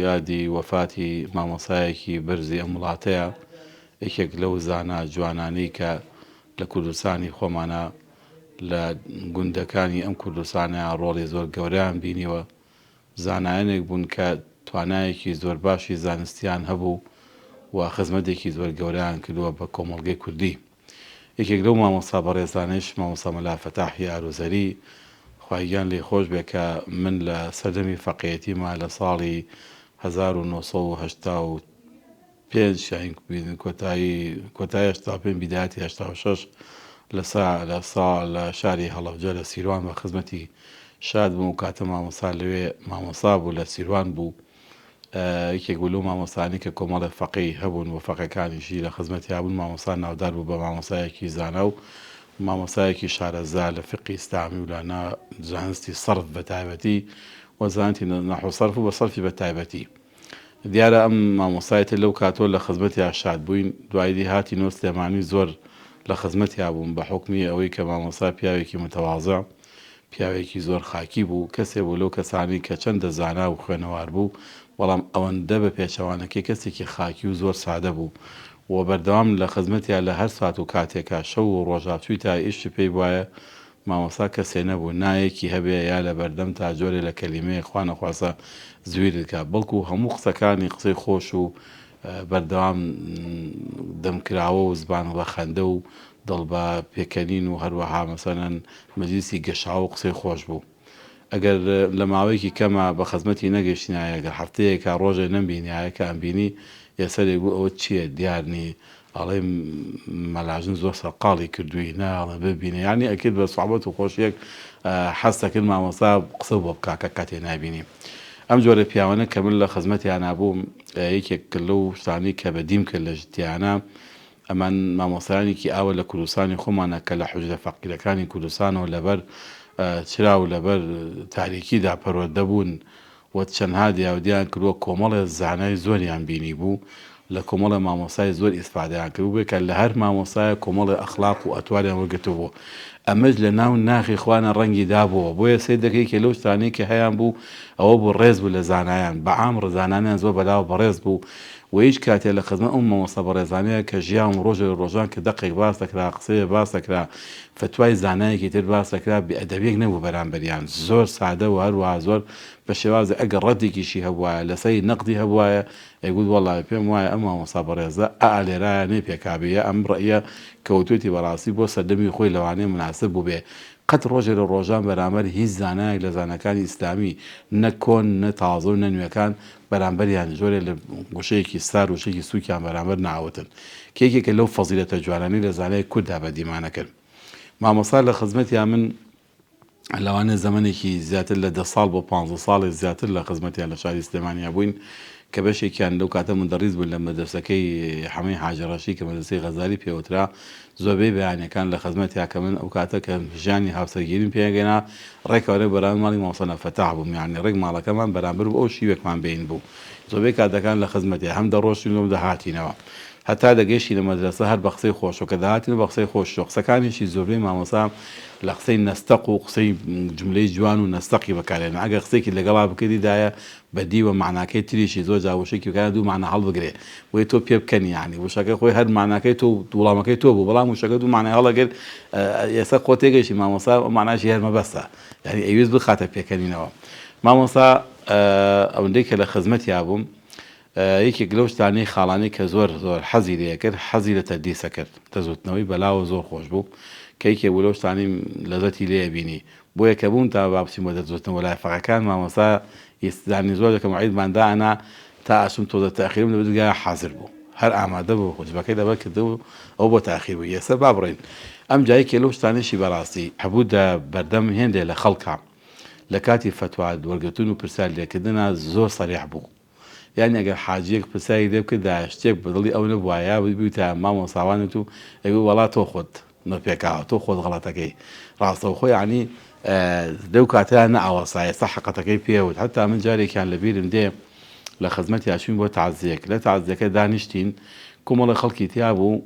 D: یادی وەفاتی مامۆسایەکی بەرزی ئەم وڵاتەیە، یەکێک لەو زانا جوانانەی کە لە کوردستانی خۆمانا لە گوندەکانی ئەم کوردستانە ڕۆڵی زۆر گەورەیان بینیوە، زانایانێک بوون کە توانایەکی زۆر باشی زانستیان هەبوو و خزمەتێکی زۆر گەورەیان کردووە بە کۆمەڵگەی کوردی. یەکێک لەو مامۆستا بەڕێزانەیش مامۆستا مەلا فەتاحی ئاروزەری، خوای گیان لێی خۆش بێ کە من لە سەردەمی فەقێیەتیما لە ساڵی 1985 یانی کۆتایی کۆتایی 85 بیدایەتی 86 لە سا لە سا لە شاری هەڵەبجە لە سیروان بە خزمەتی شاد بووم و کاتە مامۆستا لەوێ مامۆستا بوو لە سیروان بوو یەکێک بوو لەو مامۆستایانەی کە کۆمەڵێ فەقێی هەبوون و فەقێکانیشی لە خزمەتیا بوون، مامۆستا ناودار بوو بە مامۆستایەکی زانا و مامۆستایەکی شارەزا لە فیقهی ئیسلامی و لە زانستی سەرف بە تایبەتی و زانستی نەحو سەرف و بە سەرفی بە تایبەتی. دیارە ئەم مامۆستایەتە لەو کاتەوە لە خزمەتیا شاد بووین، دوایی دی هاتینەوە سلێمانی زۆر لە خزمەتیا بووم بە حوکمی ئەوەی کە مامۆستا پیاوێکی متەوازع پیاوێکی زۆر خاکی بوو، کەسێ بوو لەو کەسانەی کە چەندە زانا و خوێنەوار بوو، بەڵام ئەوەندە بە پێچەوانەکەی کەسێکی خاکی و زۆر سادە بوو و بەردەوام لە خزمەتیا لە هەر سات و کاتێکا شەو و ڕۆژا چوویتە ئیشت پێی بوایە مامۆستا کەسێ نەبوو نایەکی هەبێ یا لە بەردەمتا جۆرێ لە کەلیمەیەک خوا نەخواستە زویرت کا بەڵکو هەموو قسەکانی قسەی خۆش و بەردەوام دەم کراوە و زبان بە خەندە و دڵ بە پێکەنین و هەروەها مەسەلەن مەجلیسی گەشاوە و قسەی خۆش بوو. ئەگەر لە ماوەیەکی کەما بە خزمەتی نەگەیشتینایە، گەر هەفتەیەکا ڕۆژێ نەمبینیایە کە ئەمبینی یەسەرێک بوو ئەوە چییە دیار نی ئەڵێ مەلاژن زۆر سەرقاڵی کردووی نایەڵێ ببینێ یانی ئەکرد بە سوعبەت و خۆشیەک حەز دەکرد مامۆستا قسە بۆ بکا کە کاتێ نابینی ئەم جۆرە پیاوانە کە من لە خزمەتیانا بووم یەکێک لەو شتانەی کە بەدیم کرد لە ژتیانە ئەمان مامۆستایانێکی ئاوە لە کوردستانی خۆمانە کە لە حوجرە فەقیرەکانی کوردستانەوە لەبەر چرا و لەبەر تاریکیدا پەروەردە بوون و چەندها دیاودیان کردووە کۆمەڵێ زانای زۆریان بینیبوو لە کۆمەڵێ مامۆستای زۆر ئیسفادەیان کردبوو کە لە هەر مامۆستایەک کۆمەڵێ ئەخلاق و ئەتواریان وەرگرتبوو ئەمەش لە ناو ناخی خۆیانا ڕەنگی دابۆوە بۆیە سەیر دەکەی کە لەو شتانەی کە هەیان بوو ئەوە بوو ڕێز بوو لە زانایان بە عام زانانیان زۆر بەلاوە بەڕێز بوو و هیچ کاتێ لە خزمەت ئەو مامۆستا بەڕێزانەیە کە ژیاوم ڕۆژێ لە ڕۆژان کە دەقێک باس دەکرا قسەیە باس دەکرا فتوای زانایەکی تر باس دەکرا بێ ئەدەبیەک نەبوو بەرامبەریان زۆر سادە و هەروەها زۆر بە شێوازێ ئەگەر ڕەدێکیشی هەبوایە لەسەری نەقدی هەبوایە ئەیگوت وەڵا پێم وایە ئەم مامۆستا بەڕێزە ئا لێرایە نەیپێکابێ یا ئەم ڕەئیە کە وتوێتی بەڕاستی بۆ سەردەمی خۆی لەوانەیە موناسب بووبێ قەت ڕۆژێ لە ڕۆژان بەرامبەر هیچ زانایەک لە زاناکانی ئیسلامی نە کۆن نە تازە و نە نوێکان بەرامبەریان جۆرێ لە وشەیەکی سار وشەیەکی سوکیان بەرامبەر ناوتن کە یەکێکە لەو فەزیلەتە جوانانەی لە زانای کورددا بەدیمانە کرد مامۆستا لە خزمەتیا من لەوانەیە زەمەنێکی زیاتر لە دە ساڵ بۆ پانزە ساڵێ زیاتر لە خزمەتیان لە شاری سلێمانیا بووین کە بەشێکیان لەو کاتە مودەڕیس بوون لە مەدرەسەکەی حەمەی حاجی ڕەشی کە مەدرەسەی غەزالی پێوترا زۆربەی بەیانەکان لە خزمەتیا کە من ئەو کاتە کە ژیانی هاوسەرگیریم پێگەنا ڕێکەوە ڕێک بەرامبەر ماڵی مامۆستا نەفەتاح بووم یانی ڕێک ماڵەکەمان بەرامبەر بوو ئەو شیوێکمان بەین بوو زۆربەی کاتەکان لە خزمەتیا هەم دەڕۆشتین و هەم دەهاتینەوە. هەتا دەگەیشتینە مەدرەسە هەر بە قسەی خۆش و کە دەهاتین بە قسەی خۆش و قسەکانیشی زۆربەی مامۆستا لە قسەی نەستەق و قسەی جملەی جوان و نەستەقی بەکارهێنا ئەگەر قسەیەکی لەگەڵا بکردیدایە بە دیوە مەعناکەی تریشی زۆر جار وشەیەکی بەکارهێنا دوو مەعنا هەڵبگرێ بۆیە تۆ پێ بکەنی یانی وشەکە خۆی هەر مەعناکەی تۆ وڵامەکەی تۆ بوو بەڵام وشەکە دوو مەعنای هەڵەگرت ئێستا خۆ تێگەیشتی مامۆستا ئەو مەعناشی هەر مەبەستە یانی ئەیویست بخاتە پێکەنینەوە مامۆستا ئەوەندەی کە لە خزمەتیا بووم یەکێک لەو شتانەی خاڵانەی کە زۆر زۆر حەزی لێ ئەکرد حەزی لە تەدریس ئەکرد دەست وتنەوەی بەلاوە زۆر خۆش بوو کە یەکێک بوو لەو شتانەی لەزەتی لێ ئەبینی بۆیە کە بووم تا با بچین بۆ دەرس وتنەوە لای فەقێکان مامۆستا یزانی زۆر دەکەم عیدمان دائەنا تا ئەچووم تۆزە تاخیرم لە بدگا حازر بوو هەر ئامادە بوو خوتبەکەی لەبەر کردبوو ئەو بۆ تاخیر بوو ئێستا با بڕۆین ئەمجا یەکێ لەو شتانەشی بەڕاستی هەبوو دە بەردەم هێندێ لە خەڵکا لە کاتی فەتوا وەرگرتن و پرسیار لێکردنا زۆر سەریح بوو یانی ئەگەر حاجیەک پرسیاری لێ بکردایە شتێک بە دڵی ئەو نەبوایە بیوتایە مامۆستا وانت و ئەیوت وەڵا تۆ خۆت نەپێکاوە تۆ خۆت غەڵەتەکەی ڕاستەوخۆ یانی لەو کاتەیا نەئاوەسا ئێستا حەقەتەکەی پێوت هەتا من جارێکیان لە بیرم دێ لە خزمەتیا چوین بۆ تازیەک لە تازیەکە دانیشتین کۆمەڵی خەڵکی تیا بوو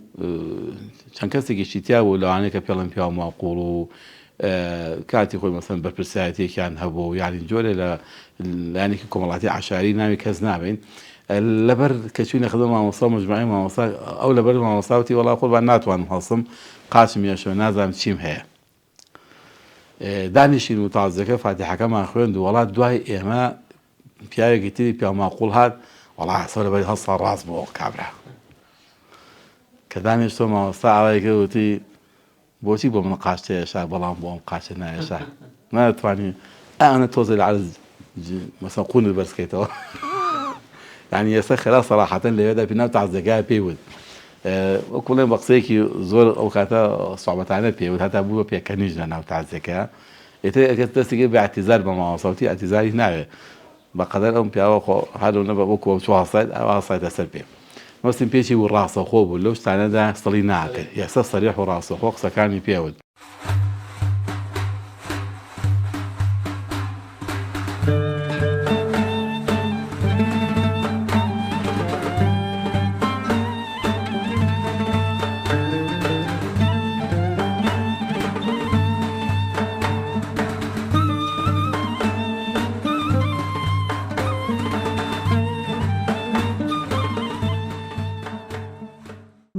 D: چەند کەسێکیشی تیا بوو لەوانەیە کە پێڵم پیاو ماقوڵ و کاتی خۆی مەسەن بەرپرسایەتیەکیان هەبوو و یانی جۆرێ لە لایەنێکی کۆمەڵاتی عەشایری ناوی کەس نابین لەبەر کە چوینە خزمەت مامۆستا و مەجموعەی مامۆستا ئەو لەبەر مامۆستا وتی وەڵا قوربان ناتوانم هەڵسم قاچم یەشۆ نازانم چیم هەیە دانیشین و تازەکە فاتیحەکەمان خوێند و وەڵا دوای ئێمە پیاوێکی تری پیاو ماقوڵ هات وەڵا هەسەو لەبەری هەڵسا ڕاست بۆ کابرا کە دانیشتۆ مامۆستا ئاوای کرد وتی بۆچی بۆ من قاچ تێئێشا بەڵام بۆ ئەم قاچە نایەشا ناتوانی ئەوانە تۆزێ لە عەرز مەسەن قونت بەرز کەیتەوە یعنی ئێستا خێرا سەراحەتەن لەوێدا پێ ناو تازەگا پێی وت وەکو بڵێن بە قسەیەکی زۆر ئەو کاتە سوعبەتانە پێ وت هەتا بوو بە پێکەنیش لە ناو تازەکە ئیتر ئەگەر دەستی کرد بە اعتیزار بە مامۆستا وتی اعتیزاری ناوێ بەقەدەر ئەم پیاوە خۆ هەر لەو نەبە وەکو ئەو چۆ هەڵسایت ئاوا هەڵسایتە سەر پێ. مەبەستم پێی بوو ڕاستەوخۆ بوو لەو شتانەدا سڵی ناکرد یەکسەر سەریح و ڕاستەوخۆ قسەکانی پێ وت.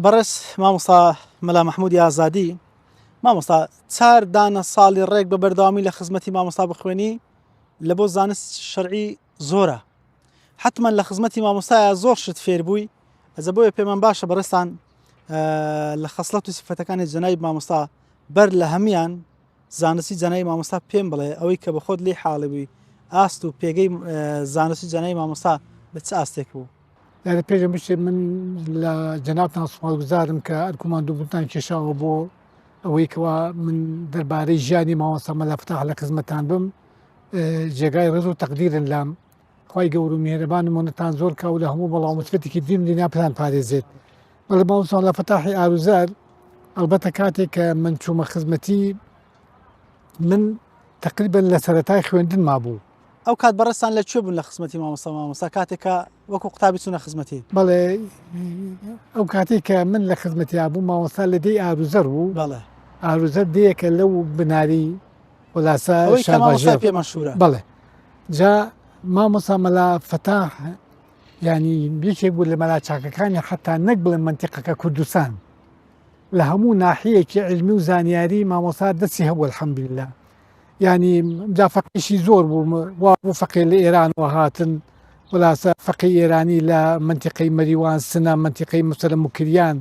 A: بەڕێز مامۆستا مەلا مەحمودی ئازادی مامۆستا چار دانە ساڵی ڕێک بە بەردەوامی لە خزمەتی مامۆستا بخوێنی لە بۆ زانست شەرعی زۆرە حتمما لە خزمەتی مامۆستایە زۆر شت فێر بووی ئەزە بۆیە پێمان باشە بەڕێستان لە خەسڵەت و سفەتەکانی جەنای مامۆستا بەر لە هەمان زانستی جەنابی مامۆستا پێم بڵێ ئەوەی کە بەخۆت لێی حاڵی بووی ئاست و پێگەی زانستی جەنابی مامۆستا لە چ ئاستێک بوو؟
E: دیارە پێش هەموو شتێک من لە جەنابتان سوپاسگوزارم کە ئەرک و ماندووبوونتان کێشاوە بۆ ئەوەی کەوا من دەربارەی ژیانی مامۆستا مەلا فتاح لە خزمەتان بم جێگای ڕێز و تەقدیرن لام خوای گەورە و میهرەبان نمونەتان زۆر کا و لە هەموو بەڵا و مسبەتێکی دین و دنیا بتان پارێزێت بەڵێ مامۆستا مەلا فەتاحی ئاروزار ئەڵبەتە کاتێک کە من چوومە خزمەتی من تقریبا لە سەرەتای خوێندن مابوو.
A: ئەو کات بەڕێزتان لە کوێ بوون لە خزمەتی مامۆستا مامۆستا کاتێک کە وەکو قوتابی چوونە خزمەتی؟
E: بەڵێ ئەو کاتێک کە من لە خزمەتیا بوو مامۆستا لە دێی ئاروزەر بوو.
A: بەڵێ.
E: ئاروزەر دێیەکە لەو بناری خولاسە
A: ئەوەی کە مامۆستا
E: شارباژێڕ
A: پێ مەشهورە.
E: بەڵێ جا مامۆستا مەلا فەتاح یانی یەکێک بوو لە مەلا چاکەکانی حەتا نەک بڵێم مەنتیقەکە کوردستان لە هەموو ناحیەیەکی عیلمی و زانیاری مامۆستا دەستی هەبوو الحمدللە یعنی جا فەقیشی زۆر بوو وا بوو فەقێ لە ئێرانەوە هاتن خولاسە فەقی ئێرانی لە منتیقەی مەریوان سنە منتیقەی مسەلە موکریان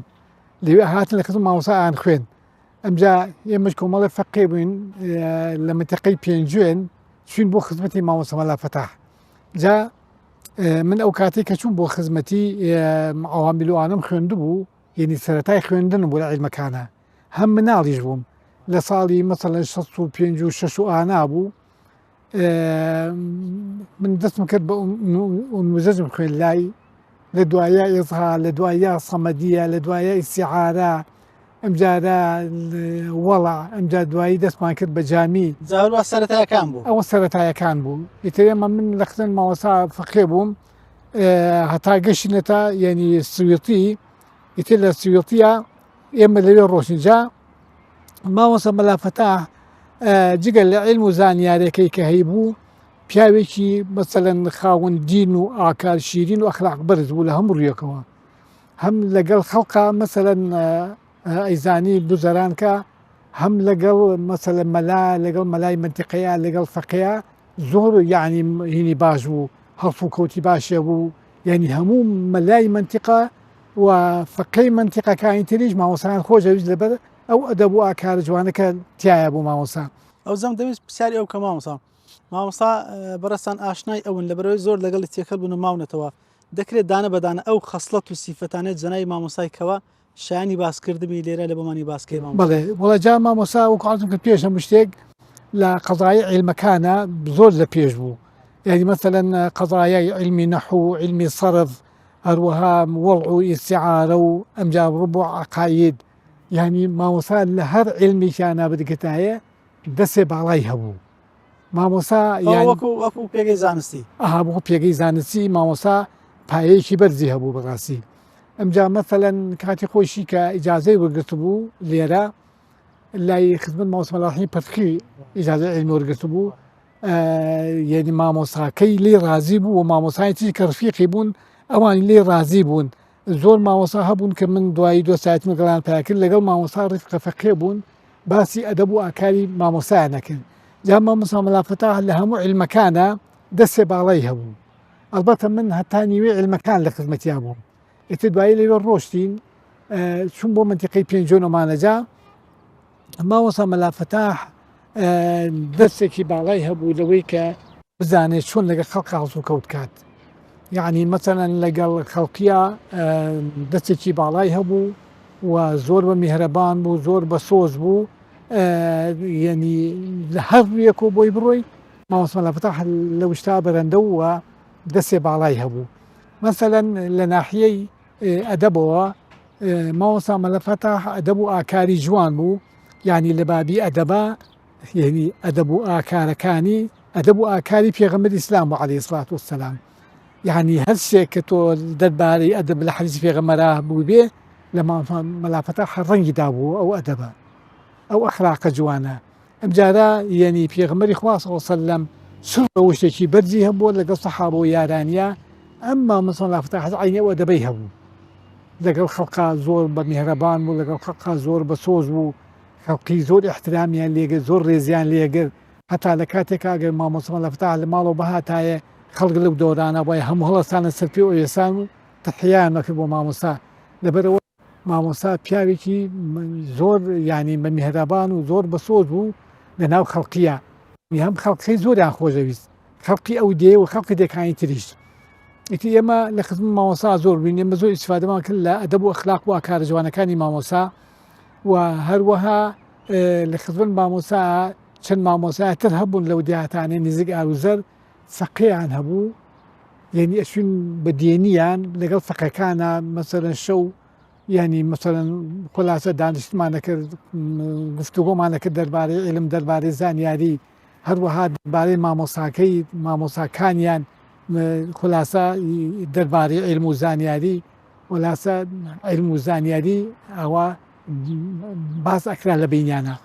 E: لەوێ هاتن لە خزمەت مامۆستا ئان خوێن ئەمجا ئێمەش کۆمەڵێ فەقێ بووین لە منتیقەی پێنجوێن چوین بۆ خزمەتی مامۆستا مەلا فەتاح جا من ئەو کاتێک کە چوون بۆ خزمەتی عوامیلوانم خوێندبوو یعنی سەرەتای خوێندن بوو لە عیلمەکانە هەم مناڵیش بووم لە ساڵی مەسەلەن 65 و 6 و ئانا بوو من دەستم کرد بە ئونموزەجم خوێن لای لە دوایە ئێزها لە دوایە سەمەدیە لە دوایە ئیسیعارە ئەمجارە وەڵا ئەمجا دوایی دەستمان کرد بە جامی.
A: جا هەروا سەرەتایەکان بوو.
E: ئەوە سەرەتایەکان بوو ئیتر ئێمە من لە خزمەت مامۆستا فەقێ بووم هەتا گەشتینەتە یعنی سویتی. ئیتر لە سویڵتیە ئێمە لەوێ ڕۆشتین جا مامۆستا مەلا فەتاح جگە لە عیلم و زانیارەکەی کە هەیبوو پیاوێکی مەسەلەن خاوەن دین و ئاکار شیرین و ئەخلاق بەرز بوو لە هەموو ڕوویەکەوە هەم لەگەڵ خەڵقا مەسەلەن ئەیزانی گوزەرانکە هەم لەگەڵ مەسەلە مەلا لەگەڵ مەلای منتیقەیە لەگەڵ فەقەیە زۆر یعنی هینی باش بوو هەڵف و کەوتی باشێ بوو یعنی هەموو مەلای منتیقە و فەقەی منتیقەکانی تریش مامۆسایان خۆشەویست لەبەر ئەو ئەدەب و ئاکارە جوانەکە تایە بوو مامۆسا.
A: ئەوجەم دەویست پرسیاری ئەو کە مامۆسا مامۆستا بەڕێزتان ئاشنای ئەون لەبەرئەوەی زۆر لەگەڵی تێکەڵ بوون و ماونەتەوە دەکرێت دانە بە دانە ئەو خەسڵەت و سیفەتانەی جەنابی مامۆستای کەوا شایانی باس کردبی لێرە لە بۆمانی باس کەی مامۆستا.
E: بەڵێ وەڵا جا مامۆستا وەکو عەرزم کرد پێش هەموو شتێک لە قەزای عیلمەکانە زۆر لە پێش بوو یعنی مەسەلەن قەزایای عیلمی نەحو و عیلمی سەرف هەروەها وەڵع و ئیستیعارە و ئەمجا ڕبع عەقاید یعنی مامۆستا لە هەر عیلمێکیانا بدگتایە دەسێ باڵای هەبوو مامۆسا
A: یان وەکو وەکو پێگەی زانستی
E: ئەها وەکو پێگەی زانستی مامۆسا پایەیەکی بەرزی هەبوو بەڕاستی ئەمجا مەسەلەن کاتی خۆشی کە ئیجازەی وەرگرتبوو لێرە لای خزمەت مامۆستا مەلا ڕەحیم پەتخی ئیجازەی عیلمی وەرگرتبوو یعنی مامۆساکەی لێی ڕازی بوو و مامۆسای تری کە ڕفیقی بوون ئەوانی لێی ڕازی بوون زۆر مامۆسا هەبوون کە من دوایی دۆستایەتیم لەگەڵیان پیا کرد لەگەڵ مامۆسا ڕیفقە فەقێ بوون باسی ئەدەب و ئاکاری مامۆسایان نەکرد جا مامۆسا مەلا فەتاح لە هەموو عیلمەکانە دەستێ باڵای هەبوو ئەڵبەتە من هەتا نیوەی عیلمەکان لە خزمەتیا بووم ئیتر دوایی لەوێ ڕۆشتین چوون بۆ منتیقەی پێنجۆن و مانەجا مامۆستا مەلا فەتاح دەستێکی باڵای هەبوو لەوەی کە بزانێت چۆن لەگەڵ خەڵک هەڵسوکەوت کات یعنی مەسەلەن لەگەڵ خەڵکیە دەستێکی باڵای هەبوو و زۆر بە میهرەبان بوو زۆر بە سۆز بوو یعنی لە هەر ڕوویەکەوە بۆی بڕۆی مامۆستا مەلا فەتاح لە وشتا بەرەندە و دەستێ باڵای هەبوو مەسەلەن لە ناحیەی ئەدەبەوە مامۆستا مەلا فەتاح ئەدەب و ئاکاری جوان بوو یعنی لە بابی ئەدەبا یعنی ئەدەب و ئاکارەکانی ئەدەب و ئاکاری پێغەمبەری ئیسلام بوو عەلەیهی سڵات وەسەلام یعنی هەر شتێک کە تۆ دەربارەی ئەدەب لە حەدیسی پێغەمبەرا بووبێ لە مەلا فەتاح ڕەنگی دابوو ئەو ئەدەبە ئەو ئەخلاقە جوانە ئەمجارە یعنی پێغەمبەری خوا صلی الله علیه وسلم چ ڕەوشتێکی بەرزی هەبووە لەگەڵ سەحابە و یارانیا ئەمما مەلا فەتاح عەینی ئەو ئەدەبەی هەبوو لەگەڵ خەڵقا زۆر بە میهرەبان بوو لەگەڵ خەڵقا زۆر بە سۆز بوو خەڵقی زۆر ئیحترامیان لێگرت زۆر ڕێزیان لێگرت هەتا لە کاتێکا ئەگەر مامۆستا مەلا فەتاح لە ماڵەوە بهاتایە خەڵک لەو دەورانە بوایە هەموو هەڵەستانە سەر پێ و ئەوێسان و تەحیایان ئەکرد بۆ مامۆستا لەبەرئەوە مامۆستا پیاوێکی زۆر یانی بە میهرەبان و زۆر بە سۆز بوو لە ناو خەڵقیە هەم خەڵقی زۆریان خۆشەویست خەڵقی ئەو دێ و خەڵقی دێکانی تریش ئیتر ئێمە لە خزمەت مامۆستا زۆر بووین ئێمە زۆر ئیسفادەمان کرد لە ئەدەب و ئەخلاق و ئاکارە جوانەکانی مامۆستا و هەروەها لە خزمەت مامۆستا چەند مامۆسای تر هەبوون لەو دێهاتانەی نزیک ئاروزەر فەقێیان هەبوو یعنی ئەچوین بە دێنیان لەگەڵ فەقەکانە مەسەرەن شەو یعنی مەسەرەن خۆلاسە دانیشتمان دەکرد گفتوگۆمان دەکرد دەربارەی علم دەربارەی زانیاری هەروەها دەربارەی مامۆساکەی مامۆساکانیان خولاسە دەربارەی علم و زانیاری خولاسە علم و زانیاری ئەوە باس ئەکرا لە بینیانە.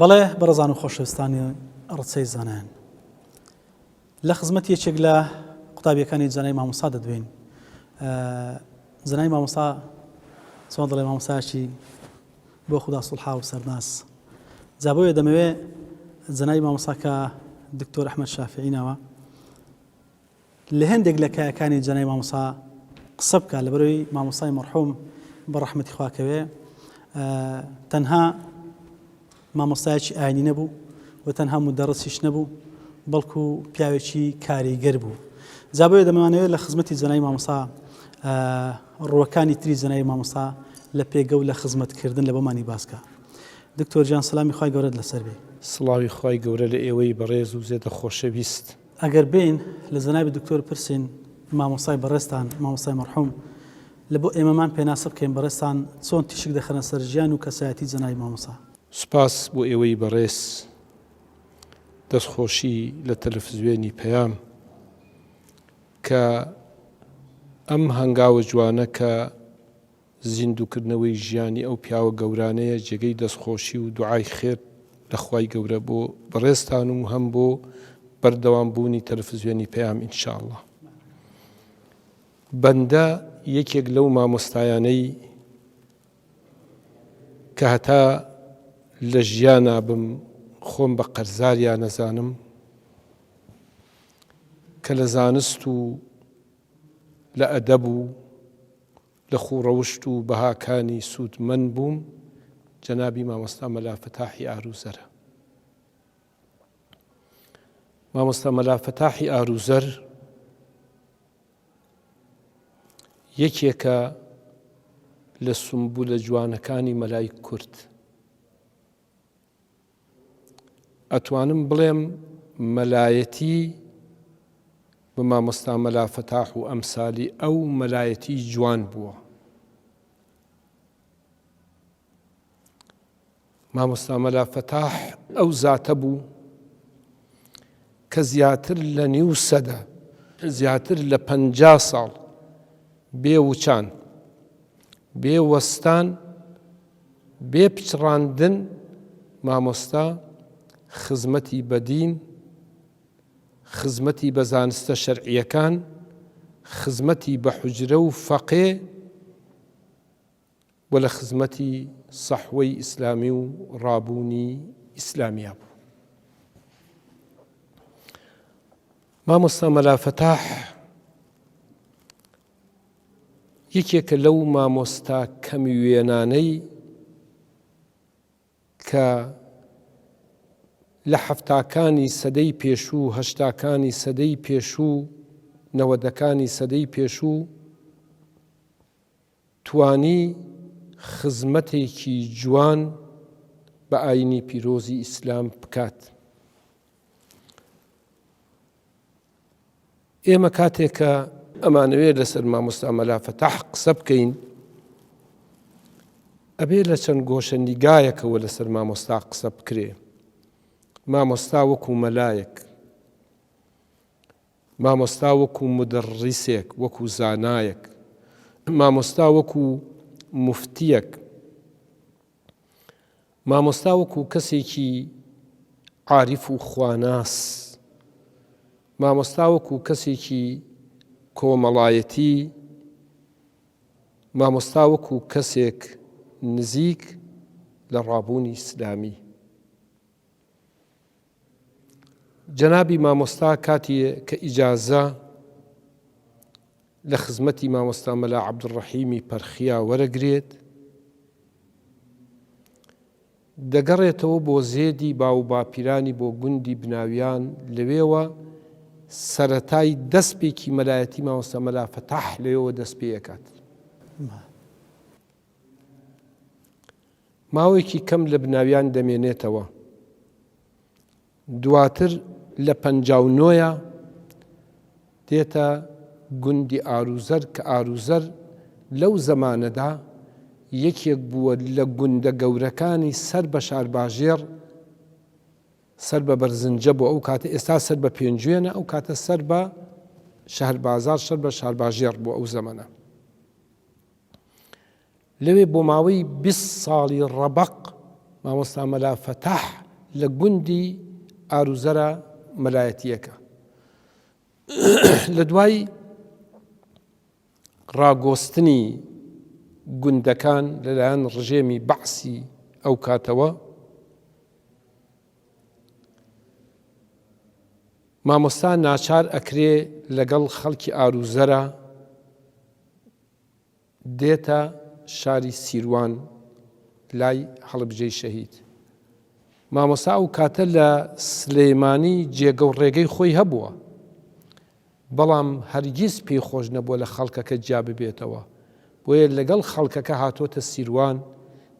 A: بەڵێ بەڕێزان و خۆشەویستانی ڕچەی زانایان لە خزمەت یەکێک لە قوتابیەکانی جەنای مامۆسا دەدوێین جەنای مامۆسا چۆن دەڵێ مامۆسایەکی بۆ خودا سوڵحا و سەرناس جا بۆیە دەمەوێ جەنابی مامۆستا کە دکتۆر ئەحمەد شافعی ناوە لە هەندێک لە کایەکانی جەنابی مامۆستا قسە بکە لەبەرەوەی مامۆستای مەرحوم بە ڕەحمەتی خواکەوێ تەنها مامۆستایەکی ئاینی نەبوو و تەنها مدەڕسیش نەبوو بەڵکو پیاوێکی کاریگەر بوو جا بۆیە دەمانەوێت لە خزمەتی جەنابی مامۆستا ڕووەکانی تری جەنابی مامۆستا لە پێگە و لە خزمەتکردن لە بۆمانی باسکە. دکتۆر گیان سەلامی خوای گەورەت لەسەر بێ.
F: سڵاوی خوای گەورە لە ئێوەی بەڕێز و زێدە خۆشەویست.
A: ئەگەر بێین لە جەنابی دکتۆر پرسین مامۆستای بەڕێزتان مامۆستای مەرحوم لە بۆ ئێمەمان پێناسە بکەین بەڕێزتان چۆن تیشک دەخەنە سەر ژیان و کەسایەتی جەنابی مامۆستا؟
F: سوپاس بۆ ئێوەی بەڕێز. دەستخۆشی لە تەلەفزوێنی پەیام کە ئەم هەنگاوە جوانە کە زیندووکردنەوەی ژیانی ئەو پیاوە گەورانەیە جێگەی دەستخۆشی و دوعای خێر لە خوای گەورە بۆ بەڕێزتان و هەم بۆ بەردەوام بوونی تەلەفزیۆنی پەیام ان شاء اللە. بەندە یەکێک لەو مامۆستایانەی کە هەتا لە ژیانا بم خۆم بە قەرزاریان ئەزانم کە لە زانست و لە ئەدەب و لە خووڕەوشت و بەهاکانی سوودمەند بووم، جەنابی مامۆستا مەلا فەتاحی ئاروزەرە. مامۆستا مەلا فەتاحی ئاروزەر یەکێکە لە سومبولە جوانەکانی مەلای کورد. ئەتوانم بڵێم مەلایەتی بە مامۆستا مەلا فەتاح و ئەمسالی ئەو مەلایەتی جوان بووە. مامۆستا مەلا فەتاح ئەو زاتە بوو کە زیاتر لە نیو سەدە زیاتر لە پەنجا ساڵ بێ وچان بێ وەستان بێ پچڕاندن مامۆستا خزمەتی بە دین، خزمەتی بە زانستە شەرعییەکان، خزمەتی بە حوجرە و فەقێ و لە خزمەتی سەحوەی ئیسلامی و ڕابوونی ئیسلامیا بوو. مامۆستا مەلا فەتاح یەکێکە لەو مامۆستا کەم وێنانەی کە لە حەفتاکانی سەدەی پێشوو، هەشتاکانی سەدەی پێشوو، نەوەدەکانی سەدەی پێشوو توانی خزمەتێکی جوان بە ئاینی پیرۆزی ئیسلام بکات. ئێمە کاتێک کە ئەمانەوێت لەسەر مامۆستا مەلا فەتاح قسە بکەین ئەبێ لە چەند گۆشە نیگایەکەوە لەسەر مامۆستا قسە بکرێ مامۆستا وەکو مەلایەک مامۆستا وەکو مدەڕیسێک وەکو زانایەک مامۆستا وەکو مفتیەک مامۆستا وەکو کەسێکی عاریف و خواناس، مامۆستا وەکو کەسێکی کۆمەڵایەتی، مامۆستا وەکو کەسێک نزیک لە ڕابوونی ئیسلامی. جەنابی مامۆستا کاتێ کە ئیجازە لە خزمەتی مامۆستا مەلا عەبدولڕەحیمی پەرخیا وەرەگرێت، دەگەڕێتەوە بۆ زێدی باووباپیرانی بۆ گوندی بناویان، لەوێوە سەرەتای دەسپێکی مەلایەتی مامۆستا مەلا فەتاح لەوێوە دەست پێ ئەکات. ماوەیەکی کەم لە بناویان دەمێنێتەوە. دواتر لە 59 دێتە گوندی ئاروزەر کە ئاروزەر لەو زەمانەدا یەکێک بووە لە گوندە گەورەکانی سەر بە شارباژێڕ سەر بە بەرزنجە بۆ ئەو کاتە ئێستا سەر بە پێنجوێنە ئەو کاتە سەر بە شەهربازار سەر بە شارباژێڕ بۆ ئەو زەمەنە. لەوێ بۆ ماوەی 20 ساڵی ڕەبەق مامۆستا مەلا فەتاح لە گوندی ئاروزەرە مەلایەتییەکە لە دوای ڕاگۆستنی گوندەکان لەلایەن ڕژێمی بەعسی ئەو کاتەوە مامۆستا ناچار ئەکرێ لەگەڵ خەڵکی ئاروزەرە دێتە شاری سیروان لای هەڵبجەی شەهید. مامۆستا ئەو کاتە لە سلێمانی جێگە و ڕێگەی خۆی هەبووە، بەڵام هەرگیز پێی خۆش نەبووە لە خەڵکەکە جیا ببێتەوە، بۆیە لەگەڵ خەڵکەکە هاتۆتە سیروان.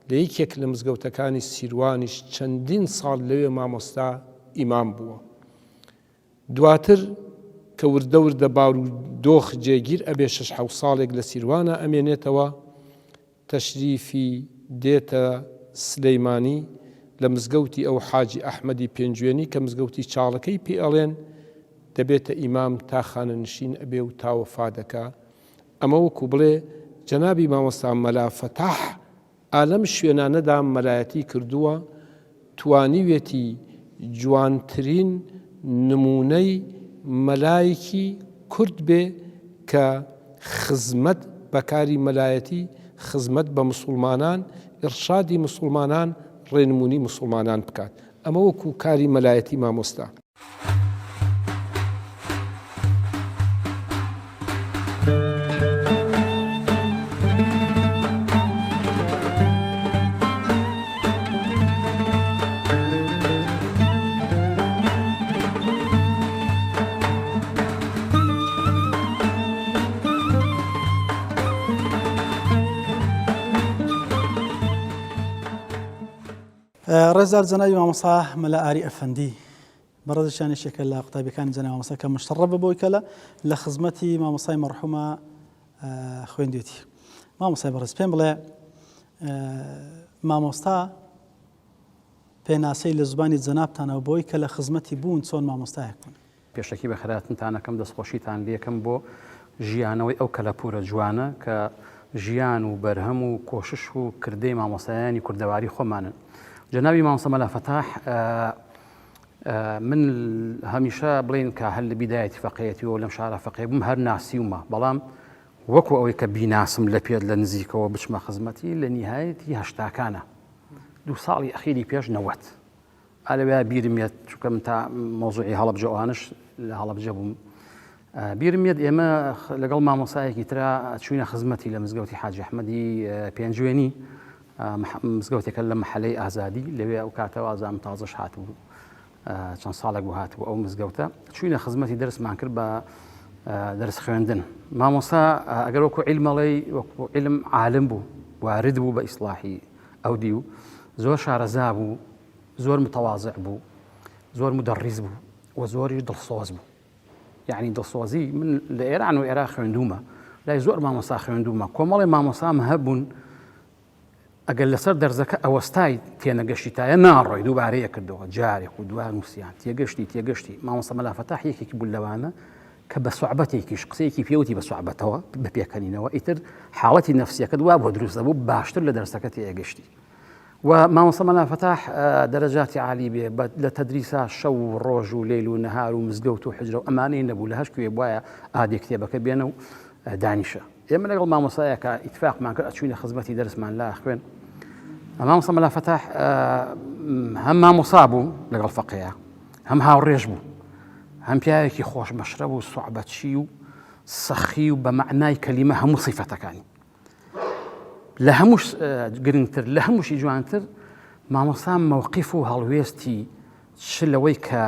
F: لە یەکێک لە مزگەوتەکانی سیروانیش چەندین ساڵ لەوێ مامۆستا ئیمام بووە. دواتر کە وردە وردە بارودۆخ جێگیر ئەبێ شەش حەوت ساڵێک لە سیروانا ئەمێنێتەوە، تەشریفی دێتە سلیمانی لە مزگەوتی ئەو حاجی ئەحمەدی پێنجوێنی کە مزگەوتی چاڵەکەی پێ ئەڵێن دەبێتە ئیمام تا خانەنشین ئەبێ و تا وەفا دەکا ئەمە وەکو بڵێ جەنابی مامۆستا مەلا فەتاح ئا لەم شوێنانەدا مەلایەتی کردووە، توانیوێتی جوانترین نموونەی مەلایەکی کورد بێ کە خزمەت بە کاری مەلایەتی، خزمەت بە مسوڵمانان، ئیڕشادی مسوڵمانان، ڕێنموونی مسوڵمانان بکات. ئەمە وەکوو کاری مەلایەتی مامۆستا.
A: ڕێزدار جەنابی مامۆستا مەلا ئاری ئەفەندی بەڕێزیشیان یەکێکە لە قوتابیەکانی جەنابی مامۆستا کە مشتەڕەف بە بۆی کە لە لە خزمەتی مامۆستای مەڕحومە خوێندوێتی مامۆستای بەڕێز پێم بڵێ مامۆستا پێناسەی لە زبانی جەنابتانەوە بۆی کە لە خزمەتی بوون چۆن مامۆستایەک بوون
G: پێشەکی بەخێرهاتنتان ئەکەم دەستخۆشیتان لێکەم بۆ ژیانەوەی ئەو کەلەپوورە جوانە کە ژیان و بەرهەم و کۆشش و کردەی مامۆستایانی کوردەواری خۆمانن. جەنابی مامۆستا مەلا فەتاح من هەمیشە بڵێن کە هەر لە بیدایەتی فەقێیەتیەوە لەم شارە فەقێ بووم هەر ناسیومە بەڵام وەکو ئەوەی کە بیناسم لە پێت لە نزیکەوە بچمە خزمەتی لە نیهایەتی هەشتاکانە دوو ساڵی ئەخیری پێش نەوەت ئا لەوێ بیرم یەت چونکە من تا مەوزوعی هەڵەبجە ئەوانش لە هەڵەبجە بووم بیرم یەت ئێمە لەگەڵ مامۆسایەکی ترا چوینە خزمەتی لە مزگەوتی حاجی ئەحمەدی پێنجوێنی مزگەوتێکە لە محلەی ئازادی لەوێ ئەو کاتەوە ئازام تازەش هاتبوو چەند ساڵێک بوو هاتبوو ئەو مزگەوتە چوینە خزمەتی دەرسمان کرد بە دەرس خوێندن مامۆسا ئەگەر وەکو عیلمەڵی وەکو علم عالم بوو وارد بوو بە ئیسلاحی ئەو دیو زۆر شارەزا بوو زۆر متەوازع بوو زۆر مدەڕیز بوو و زۆریش دڵسۆز بوو یعنی دڵسۆزی من لە ئێران و عێراق خوێندومە لای زۆر مامۆسا خوێندومە کۆمەڵی مامۆسام هەبوون ئەگەر لەسەر دەرزەکە ئەوەستای تێنەگەشتیتایە ناڕۆی دووبارەیە کردەوە جارێک و دوان وسیان تێگەشتی تێگەشتی مامۆستا مەلا فەتاح یەکێکی بوو لەوانە کە بە سوعبەتێکیش قسەیەکی پێوتی بە سوعبەتەوە بە پێکەنینەوە ئیتر حاڵەتی نەفسیەکەت وا بۆ دروست دەبوو باشتر لە دەرسەکە تێگەشتی و مامۆستا مەلا فەتاح دەرەجاتی عالی بێ لە تەدریسا شەو و ڕۆژ و لەیل و نەهار و مزگەوت و حجرە و ئەمانەی نەبوو لە هەر کوێ بوایە ئادێ کتێبەکە بێنە و دانیشە ئێمە لەگەڵ مامۆسایەکە ئیتفاقمان کرد ئەچوینە خزمەتی دەرسمان لا خوێن مامۆستا مەلا فەتاح هەم مامۆسا بوو لەگەڵ فەقەیە هەم هاوڕێژ بوو هەم پیاوێکی خۆش مەشرەب و سوعبەتچی و سەخی و بە مەعنای کەلیمە هەموو سیفەتەکانی لە هەمووش گرنگتر لە هەمووشی جوانتر مامۆستا مەوقیف و هەڵوێستی چ لەوەی کە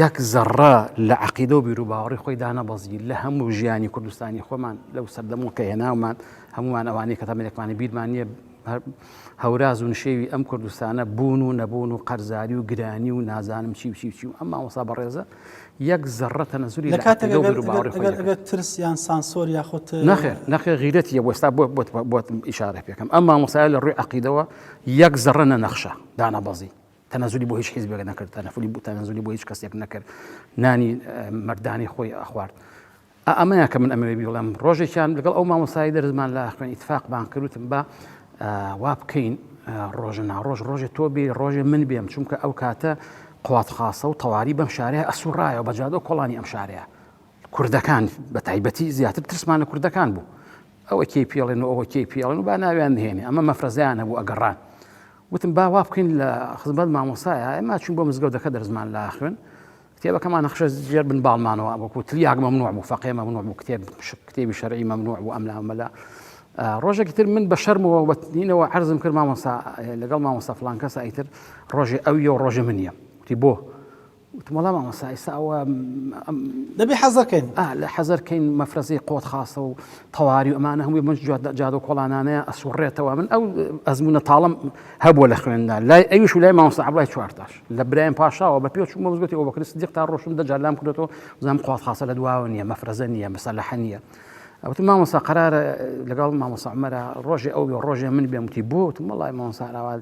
G: یەک زەڕە لە عەقیدە و بیروباوەڕی خۆی دانەبەزی لە هەموو ژیانی کوردستانی خۆمان لەو سەردەمەوە کە هێناومان هەموومان ئەوانەی کە تەمەنێکمانی بیرمان نییە هەوراز و نشێوی ئەم کوردستانە بوون و نەبوون و قەرزاری و گرانی و نازانم چی و چی و چی و ئەم مامۆستا بەڕێزە یەک زەڕە تەنەزولی
A: لە کاتێک ئەگەر ترس یان سانسۆر یاخود
G: نەخێر نەخێر غیرەتی وەستا بۆ بۆ بۆت ئیشارە پێکەم ئەم مامۆستایە لە ڕووی عەقیدەوە یەک زەڕە نەنەخشە دانەبەزی تەنەزولی بۆ هیچ حیزبێک نەکرد تەنەفلی بۆ تەنەزولی بۆ هیچ کەسێک نەکرد نانی مەردانی خۆی ئەخوارد ئەمەیە کە من ئەمەوێ بیڵێم ڕۆژێکیان لەگەڵ ئەو مامۆستای دەرزمان لە خوێن ئیتفاقمان کردوتم بە وا بکەین ڕۆژە ناڕۆژ ڕۆژێ تۆ بێ ڕۆژێ من بێم چونکە ئەو کاتە قوات خاصە و تەواری بەم شارەیە ئەسوڕایەوە بە جادە و کۆڵانی ئەم شارەیە کوردەکان بە تایبەتی زیاتر ترسمان لە کوردەکان بوو ئەوە کێی پێڵێن و ئەوە کێی پێڵێن و با ناویان نهێنێ ئەمە مەفرەزیان هەبوو ئەگەڕان وتم با وا بکەین لە خزمەت مامۆسایە ئێمە چون بۆ مزگەوتەکە دەرزمان لا خوێن کتێبەکەمان نەخشە ژێر بن باڵمانەوە وەکو تلیاک مەمنوع بوو فەقێ مەمنوع بوو کتێب کتێبی شەرعی مەمنوع بوو ئەم لا ڕۆژێکی تر من بە شەرمەوە وەتنینەوە عەرزم کرد مامۆستا لەگەڵ مامۆستا فلان کەسە ئیتر ڕۆژێ ئەو یە و ڕۆژێ من نییە وتی بۆ؟ وتم وەڵا مامۆستا ئێستا ئەوە
A: دەبێ حەزەر کەین
G: ئا لە حەزەر کەین مەفرەزەی قۆت خاصە و تەواری و ئەمانە هەمووی من جادە و کۆڵانانەیە ئەسوڕێتەوە من ئەو ئەزمونە تاڵم هەبووە لە خوێندا لای ئەویش و لای مامۆستا عەبدوڵای چوارتاش لە برایم پاشاوە بە پێ چوومە مزگەوتی ئەبوبەکر سدیق تا ڕۆشتم دە جار لام کردێتەوە زانم قوات خاصە لە دواوە نییە مەفرەزە نییە مسەلەحە نییە وتم مامۆستا قەرارە لەگەڵ مامۆستا عومەرە ڕۆژێ ئەو بێ ڕۆژێ من بێم وتی بۆ وتم وەڵای مامۆستا ئاراوال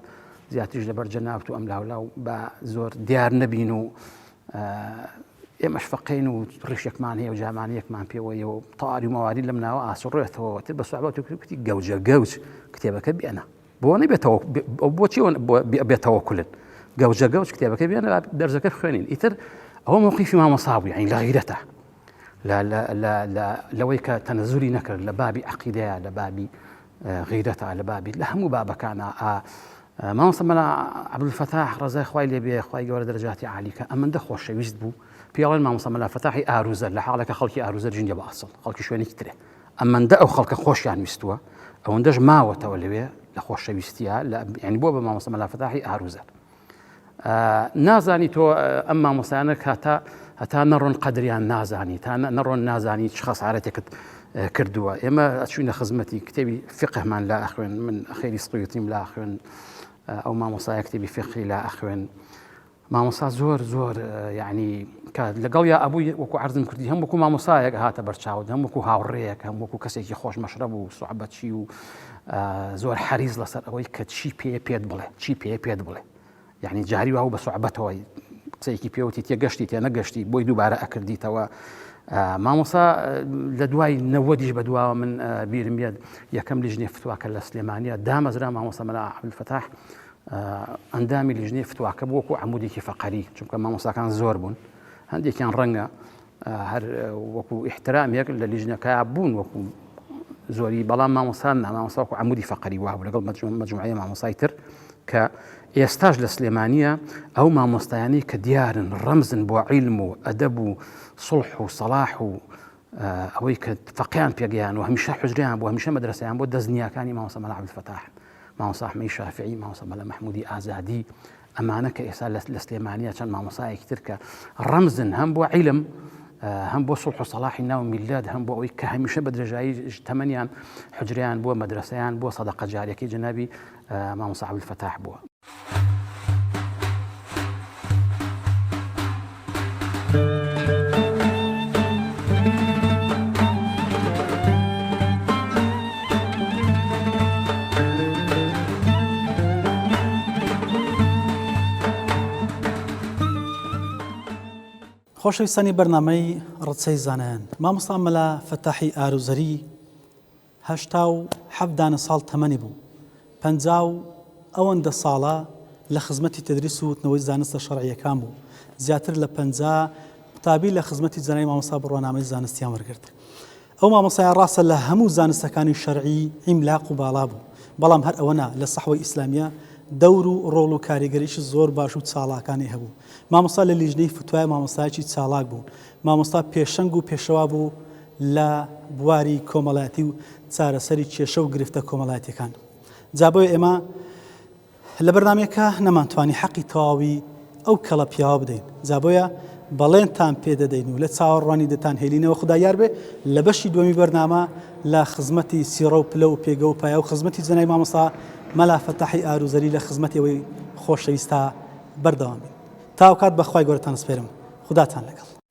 G: زیاتریش لەبەر جەنابت و ئەم لاولا و بە زۆر دیار نەبین و ئێمەش فەقین و ڕیشێکمان هەیە و جامانەیەکمان پێوەیە و تاری و مەواری لەم ناوە ئاسوڕێتەوە تر بە سوعبەت و کوتی گەوجە گەوج کتێبەکە بێنە بۆ نەبێتەوە بۆچی بێتەوە کولن گەوجە گەوج کتێبەکە بێنە دەرزەکە بخوێنین ئیتر ئەوە موقیفی مامۆستا بوو یعنی لە غیرەتە لەوەی کە تەنەزولی نەکرد لە بابی عقیدەیە لە بابی غیرەتە لە بابی لە هەموو بابەکانە مامۆستا مەلا عەبدولفەتاح ڕەزای خوای لێ بێ خوای گەورە دەرەجاتی عالی کە ئەمەندە خۆشەویست بوو پێڵێن مامۆستا مەلا فەتاحی ئاروزەر لە حاڵێکە خەڵکی ئاروزەر ژینگە بە ئەسڵ خەڵکی شوێنێکی ترێ ئەمەندە ئەو خەڵکە خۆشیان ویستووە ئەوەندەش ماوەتەوە لەوێ لە خۆشەویستیە لە یعنی بووە بە مامۆستا مەلا فەتاحی ئاروزەر نازانی تۆ ئەم مامۆستایانە کاتا هەتا نەڕۆن قەدریان نازانی تا نەڕۆن نازانی چ خەسارەتێکت کردووە ئێمە ئەچوینە خزمەتی کتێبی فقهمان لا ئەخوێن من خێری سقویتیم لا ئەخوێن ئەو مامۆسایە کتێبی فقهی لا ئەخوێن مامۆسا زۆر زۆر یعنی کە لەگەڵ یا ئەبوو وەکو عرضم کردی هەم وەکو مامۆسایەک هاتە بەرچاوت هەم وەکو هاوڕێیەک هەم وەکو کەسێکی خۆش مەشرەب و سوعبەتچی و زۆر حەریز لەسەر ئەوەی کە چی پێ پێت بڵێ چی پێ پێت بڵێ یعنی جاری واو بە سوعبەتەوە قسەیەکی پێوتی تێگەشتی تێ نەگەشتی بۆی دووبارە ئەکردیتەوە مامۆسا لە دوای نەوەدیش بە دواوە من بیرم بێت یەکەم لیژنەی فتواکە لە سلێمانیا دامەزرا مامۆسا مەلا عەبدولفەتاح ئەندامی لیژنەی فتواکە بوو وەکو عەمودێکی فەقەری چونکە مامۆستاکان زۆر بوون هەندێکیان ڕەنگە هەر وەکو ئیحترامێک لە لیژنەکە بوون وەکو زۆری بەڵام مامۆستان مامۆستا وەکو عەمودی فەقەری وابوو لەگەڵ مەجموعەیە مامۆستای تر کە ئێستاش لە سلێمانیە ئەو مامۆستایانەی کە دیارن ڕەمزن بۆ عیلم و ئەدەب و سڵح و سەڵاح و ئەوەی کە فەقیان پێگەیان و هەمیشە حجریان بۆ هەمیشە مەدرسەیان بۆ دەستنیاکانی مامۆستا مەلا عەبدولفەتاح مامۆستا ئەحمەدی شافعی مامۆستا مەلا مەحمودی ئازادی ئەمانە کە ئێستا لە سلێمانیە چەند مامۆسایەکی تر کە ڕەمزن هەم بۆ عیلم هەم بۆ سڵح و سەڵاحی ناو میلەت هەم بۆ ئەوەی کە هەمیشە بە درێژایی تەمەنیان حجریان بووە مەدرسەیان بۆ سەدەقە جاریەکەی جەنابی مامۆستا عەبدولفەتاح بووە.
A: خۆشەویستانی بەرنامەی ڕچەی زانایان مامۆستا مەلا فەتاحی ئاروزەری 87 دانە ساڵ تەمەنی بوو 50 و ئەوەندە ساڵە لە خزمەتی تدریس و وتنەوەی زانستە شەرعیەکان بوو زیاتر لە 50 قوتابی لە خزمەتی جەنابی مامۆستا بڕوانامەی زانستیان وەرگرت ئەو مامۆستایە ڕاستە لە هەموو زانستەکانی شەرعی عیملاق و باڵا بوو، بەڵام هەر ئەوە نا، لە سەحوەی ئیسلامیە دەور و ڕۆڵ و کاریگەریی زۆر باش و چاڵاکانەی هەبوو. مامۆستا لە لیژنەی فتوای مامۆستایەکی چاڵاک بوو. مامۆستا پێشەنگ و پێشەوا بوو لە بواری کۆمەڵایەتی و چارەسەری کێشە و گرفتە کۆمەڵایەتیەکان. جا بۆیە ئێمە لە بەرنامەیەکە نەمانتوانی حەقی تەواوی ئەو کەڵە پیاوە بدەین جا بۆیە بەڵێنتان پێ دەدەین و لە چاوەڕوانی دەتان هێلینەوە خودا یار بێ لە بەشی دووەمی بەرنامە لە خزمەتی سیڕە و پلە و پێگە و پایە و خزمەتی جەنابی مامۆستا مەلا فەتاحی ئاروزەری لە خزمەتی ئەوەی خۆشەویستا بەردەوام بین تا ئەوکات بە خوای گەورەتان سپێرم خوداتان لەگەڵ.